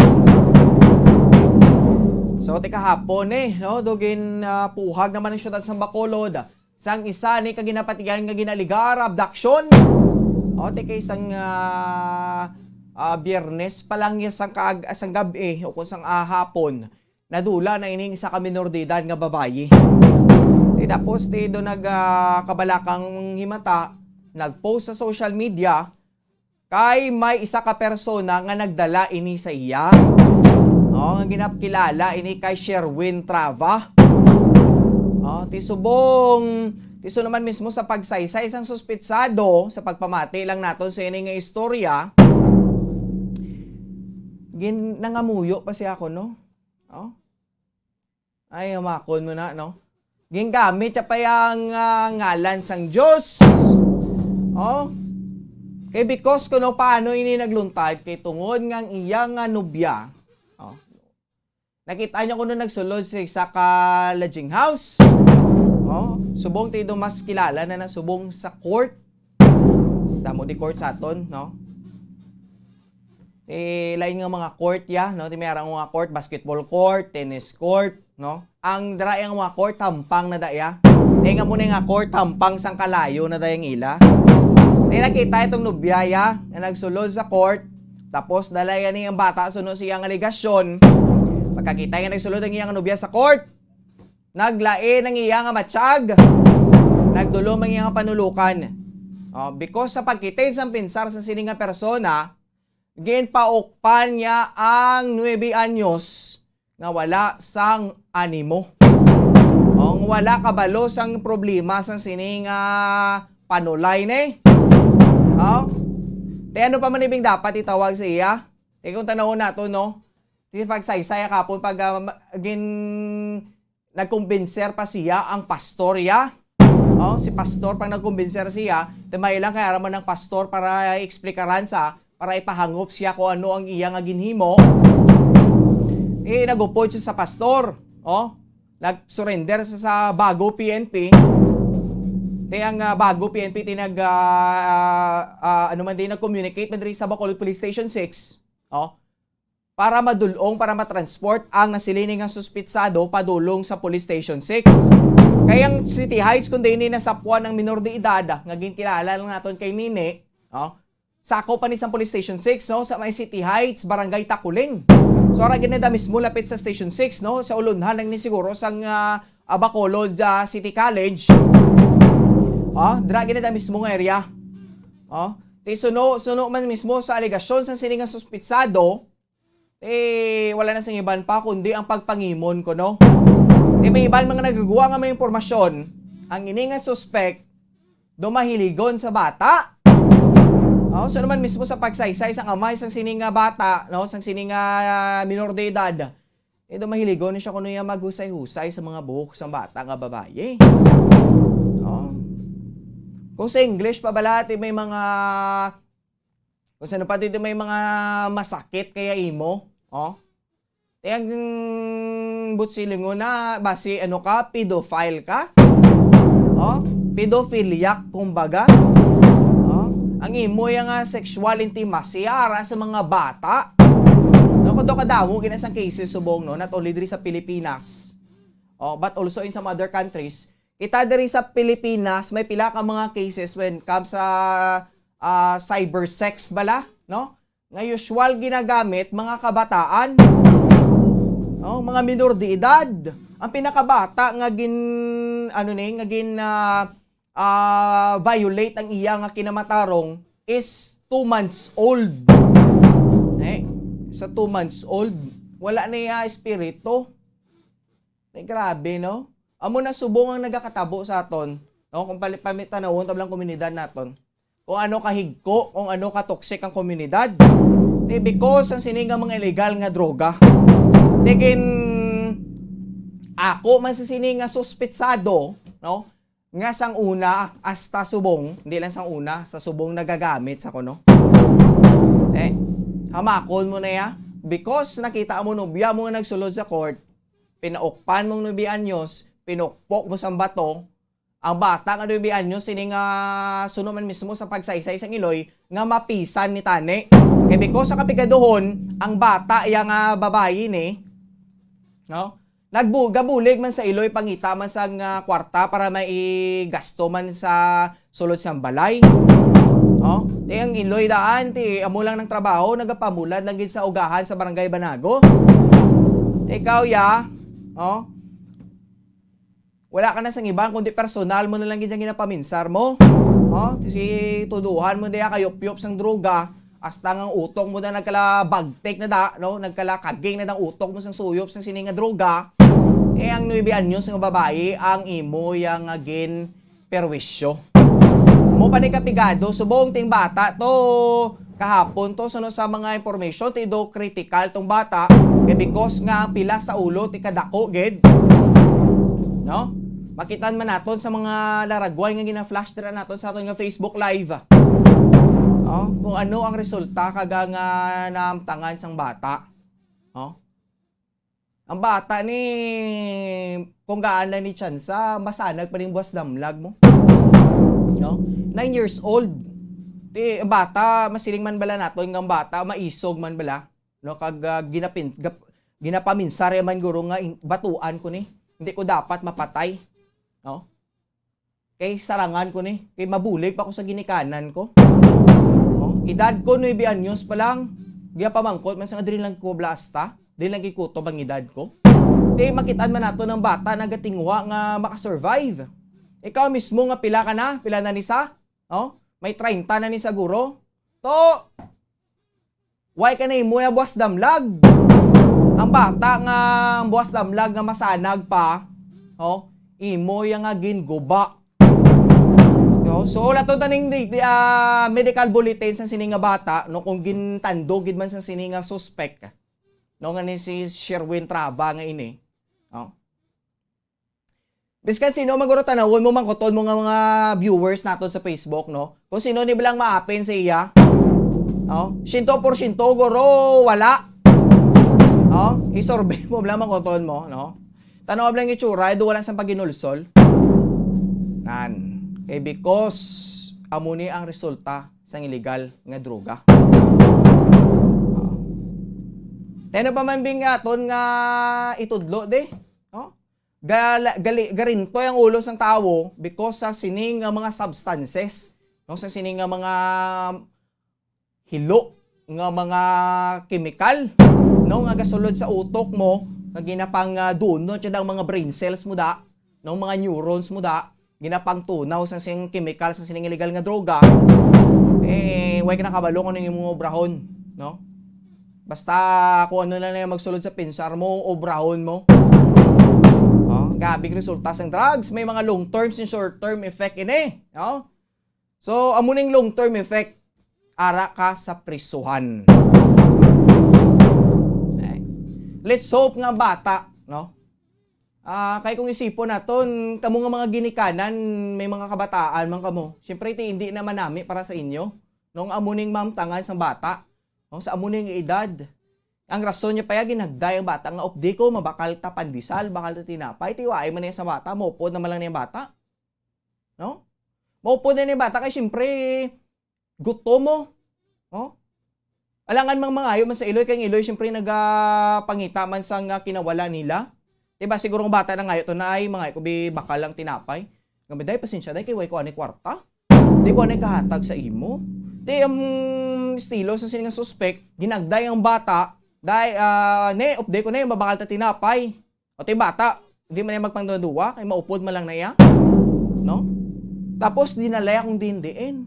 So, ti kahapon, eh, no, do gin, ah, puhag naman ang siyudad sa Bacolod sang isa ni ka ginapatigan nga ginaaligar abduction. O, ti kay sang, ah, ah, Biyernes pa lang ya sang kaag-, sang gab-i o kung sang, ah, hapon, nadula na ining isa ka minor de edad nga babayi. Ti tapos ti do nag, ah, kabalakang himata, nag-post sa social media, kay may isa ka persona nga nagdala ini sa iya. Oh, nga ginapakilala ini kay Sherwin Trava. Oh, ti subong, ti subong naman mismo sa pagsaysay sang suspitsado, sa pagpamati lang naton sa ini nga istorya, gin-, nangamuyo pa siya kuno. Oh? Ay, hamakon mo na, no? Gingamit siya pa yang, ah, ngalan sang Dios. Oh. Kay because kuno paano ini nagluntad, kay tungod nga ang iya nga nobya, oh, nakita niya kuno nagsulod sa isa ka lodging house. Oh, subong ti do mas kilala na na subong sa court. Damo di court sa aton, no? Eh, lain nga mga court ya, no? Ti may ara nga mga court, basketball court, tennis court, no? Ang dira yang mga court, tampang na da ya. Ti nga mo na nga court, tampang sang kalayo na da yang ila. Ti nakita itong nobya ya, nga nagsulod sa court, tapos dala ya ni ang bata suno sa iyang alegasyon. Pagkakita nga nagsulod ang iyang nobya sa court, naglain ang iya nga matsyag, nagdulom ang iya nga panulukan. Oh, because sa pagkitid sang pinsar sa sini nga persona, ginpaukpan niya ang nuebe anyos nga wala sang animo. Ang wala kabalo sang problema sang sini nga panulay ni. Oh? Te ano pa man ibing dapat itawag sa iya? Te kung tanawon nato, no? Ti pagsaysay kapon pag ah, ma- gin nagkumbinser pa siya ang pastor ya. Oh, si pastor pang nagkumbinser siya, ti may lang kay ara man ang pastor para eksplikaran sa, para ipahangop siya kung ano ang iya nga ginhimo. Eh, nag-upod siya sa pastor. Oh, nag-surrender sa, sa Bago P N P. Ti ang ah, Bago P N P ti nag ah, ah, ano man din nag-communicate man diri sa Bacolod Police Station six. Oh, para madulong, para matransport ang nasilini nga suspitsado padulong sa Police Station six. Kay ang City Heights, kundi ini nasapuan ang minor de edad nga ginkilala lang naton kay Nini, no? Sakop pa ni sang Police Station six, no, sa may City Heights, Barangay Taculing. So ara gid na da mismo lapit sa Station six, no, sa ulunhan lang ni siguro sang ah, Bacolod ah, City College. Oh, dira gid na da mismo nga area. Oh, ti suno suno man mismo sa alegasyon sang sini nga suspitsado, eh, wala na sing iban pa kundi ang pagpangimon ko, no? Ti may iban mga nagagwa nga may impormasyon, ang ini nga suspect do mahiligon sa bata. Oh, so naman mismo sa pagsaysay sang amay sang sini nga bata, no, sang sini nga minor de edad, eh, do mahiligon ni siya kuno iya maghusay-husay sa mga buhok sang bata nga babayi. Oh. Kung sa English pa bala, ti may mga Kung sino pa dito may mga masakit kaya imo, oh? Ti ang butsilingon na, basi ano ka, pedophile ka? Oh? Pedophiliac, kumbaga. Oh? Ang imo yang ah, sexual intimacy ara sa mga bata. No, kundo kadamo gina sang cases subong, no, not only diri sa Pilipinas. Oh, but also in some other countries. Kita diri sa Pilipinas, may pila ka mga cases when comes sa ah, cyber sex bala, no? Nga usual ginagamit mga kabataan, no? Mga minor de edad. Ang pinakabata nga gin ano ni, nga gin ah, ah, violate ang iya nga kinamatarong is two months old. Eh, sa two months old, wala na iya espiritu. Ay, grabe, no? Amo na subong ang nagakatabo sa aton, no? Kung pali- pamitanawon ta lang komunidad naton. Kung ano kahigko, kung ano ka toxic ang komunidad. Di because ang sini nga mga illegal nga droga. Di gin ako man sa sini nga suspitsado, no? Nga sang una hasta subong, hindi lang sang una, hasta subong nagagamit sa kuno. Eh, hamakon mo na ya. Because nakita mo nobya mo nga nagsulod sa court, pinaukpan mong nubi anyos, pinukpok mo sang bato, ang bata nga nubi anyos, sini nga suno man mismo sa pagsaysay sang iloy, nga mapisan ni tani. Kay because sa kapigaduhon, ang bata iya nga babayi ni, no? Nagbu- gabulig man sa iloy, pangita man sang ah, kwarta para maigasto man sa sulod sang balay. Oh, ti ang iloy daan, ti amo lang nang trabaho, nagapamulad lang gid sa ugahan sa Barangay Banago. Ti ikaw, ya, oh, wala ka na sang iban, kundi personal mo na lang gid ang ginapaminsar mo. Oh, ti si tuduhan mo diya kayupyop sang droga, hasta nga ang utok mo na nagkala bagtik na da, no? Nagkala kaging na dang utok mo sang suyop sang sini nga droga. Eh, ang nuebe anyos nga babayi ang imo yang nga gin perwisyo. Mo pa ni kapigado, subong ting bata to, kahapon to, suno sa mga information, ti do critical tong bata, kay because nga ang pila sa ulo, ti kadako gid. No? Makitaan man naton sa mga laragway nga gina-flash dira naton sa aton nga Facebook Live. Oh, kung ano ang resulta kag ang, ah, naamtangan sang bata. Oh. Ang bata ni, kung gaan lang ni tsansa, masanag pa ning buwas damlag mo. No? Nine years old. Ti, ang bata, masiling man bala naton nga ang bata, maisog man bala. No? Kag, ah, ginapin-, gap-, ginapaminsar ya man guro nga in-, batuan ko ni. Hindi ko dapat mapatay. No? Kay sarangan ko ni. Kay mabulig pa ko sa ginikanan ko. No? Edad ko, nuebe anyos pa lang. Ginapamangkot man sa nga diri lang ko blasta. Diri lang gikutob ang edad ko. Ti, makitaan man naton ang bata nagatinguha nga makasurvive. Ikaw mismo nga pila ka na? Pila na ni sa? Oh? May treinta na ni saguro. To, why ka na imo ya buwas damlag? Ang bata nga ang buwas damlag nga masanag pa, oh, imo ya nga ginguba. No? So, wala to taning di, di, ah, medical bulletin sa sini nga bata, no, kung gintando gid man sa sini nga suspect, no, nga ni si Sherwin Traba nga ini. No? Biskan sino man guro, tanawon mo, mangkuton mo nga mga viewers naton sa Facebook, no? Kung sino ni bilang maapin sa iya. No? Siyento porsyento guro, wala. No? I-survey mo lang, mangkuton mo, no? Tanaw lang itsura, do wala sang paginulsol. Nan. Kay because amo ni ang resulta sang illegal nga droga. Oh. Ano pa man bing aton nga itudlo, di? No? Gal-, gali-, garintoy ang ulo sang tawo because sa sini nga mga substances, no, sa sini nga mga hilo nga mga kemikal, no, nga gasulod sa utok mo, nga ginapang, ah, dunot siya ang mga brain cells mo da, no, mga neurons mo da, ginapang tunaw sa sing kemikal sa sining illegal nga droga, eh, way ka nakabalo kung ano yung mga obrahon, no? Basta kung ano lang na yung magsulod sa pinsar mo, obrahon mo. Oh, gabig resulta sang drugs, may mga long term and short term effect ini, no? So, amo ning long term effect, ara ka sa prisuhan. Okay. Let's hope nga bata, no? Ah, kay kung isipon naton, kamo nga mga ginikanan, may mga kabataan man kamo. Siyempre, ti, hindi na manami para sa inyo. Nung amo ning mamtangan sang bata, no, sa amo ning edad. Ang rason niya pa ya, ginagday ang bata nga, "Updi ko, mabakal ta pandesal, bakal ta tinapay." Ti, waay man niya sa bata, maupod naman lang niya bata. No? Maupod na ni bata kay siyempre, gutom mo. No? Alangan mang mangayo man sa iloy, kay ang iloy siyempre nagapangita man sa nga kinawala nila. Diba, siguro ang bata nangayo to na, "Ay, mangayo ko bi bakal lang tinapay." Nga, "Day, pasensya, day, kay way ko ani kwarta. Di ko ani kahatag sa imo." Di ang estilo sa sini nga suspek, ginagday ang bata, "Day, ah, ne, updi ko na yung mabakal ta tinapay." O ti bata, di man niya magpangduwa-duwa, kay maupod man lang na iya. No? Tapos, dinala akong dindiin.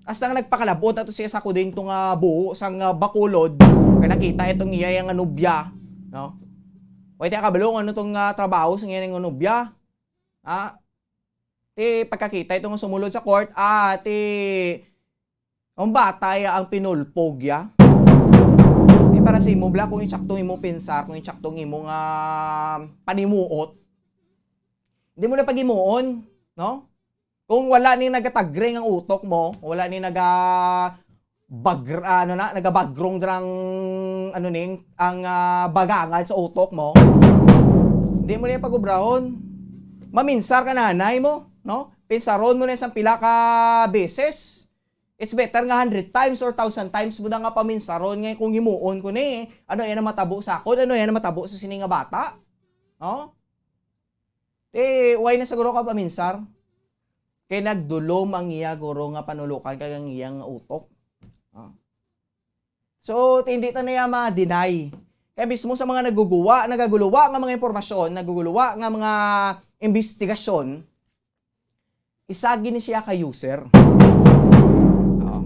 Hasta nga nagpakalabot na to siya sa kudinto nga buho, sa nga Bacolod, kay nakita itong iya nga nobya. No? Way ti kabalo ano tong, ah, trabaho sa iya nga nobya. Ah, ti pagkakita ito nga sumulod sa court, ah, ti ang bata ya ang pinulpog ya. Di para sa imo, bla, kung insaktong imo pensar, kung insaktong imo nga panimuot, di mo na pagimuon, no? Kung wala ni nagatagring ang utok mo, wala ni naga bagr-, ano na, nagabagrong drang, ano ning, ang, ah, bagangan sa utok mo, di mo niya pagubrahon. Maminsar ka nanay mo, no? Pinsaron mo na isang pila ka beses. It's better nga hundred times or thousand times mo na nga paminsaron nga kung himuon ko ni, ano yan ang matabo sa akon, ano yan ang matabo sa sini nga bata? No? Eh, why na siguro ka paminsar? Kay nagdulom ang iya guro nga panulukan kag ang iya nga utok. Ah. So, hindi ta na iya ma-deny. Kaya mismo sa mga naguguwa, nagaguluwa nga mga impormasyon, naguguluwa nga mga imbestigasyon, isa gini siya ka user. Oo.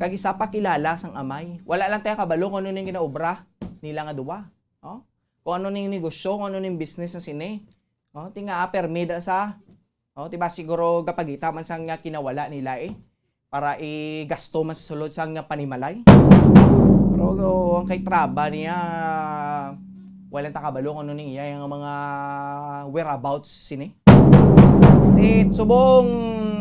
Kag isa pa kilala sang amay. Wala lang tayo kabalo kung ano ning ginaobra nila nga duwa. Oh? Kung ano ning negosyo, kung ano ning business na sini. Oh, ti nga, ah, permi da sa, oh, ti ba siguro gapagita man sa nga kinawala nila eh, para igasto man sa sulod sa nga panimalay. Pero ang kay Traba niya, Wala ta kabalo kung ano ning iya nga mga whereabouts sini. Ti subong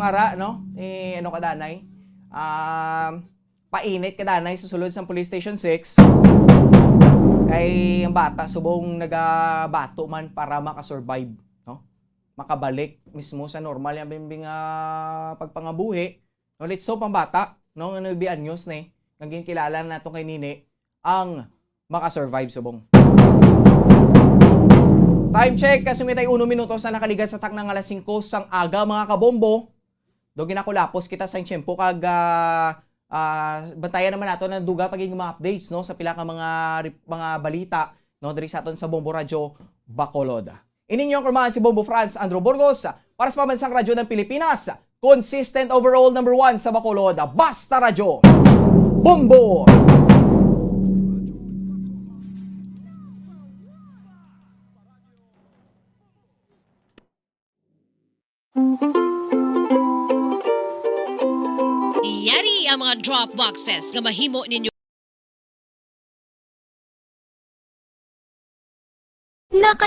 ara, no? Eh, ano ka danay? Um, painit ka danay sa sulod sa Police Station six. Kay ang bata subong nagabato man para makasurvive, no? Makabalik mismo sa normal yang bimbing nga pagpangabuhi. No, let's hope ang bata, no, nga nagbianyos ni, nga ginkilala nato kay nini, ang makasurvive subong. Time check, kasi may tayo uno minutos na nakaligat sa takna nga alas singko sang aga, mga kabombo. Do ginakulapos kita sa tiyempo kag, ah, ah, bantayan naman nato na duga pa gid mga updates, no, sa pila ka mga rep-, mga balita, no, diri sa aton sa Bombo Radyo Bacolod. Ini inyong kurmahan si Bombo Franz Andrew Burgos para sa Pambansang Radyo ng Pilipinas, consistent overall number one sa Bacolod, Basta Radyo. Bombo! Yari ang mga drop boxes nga mahimo ninyo.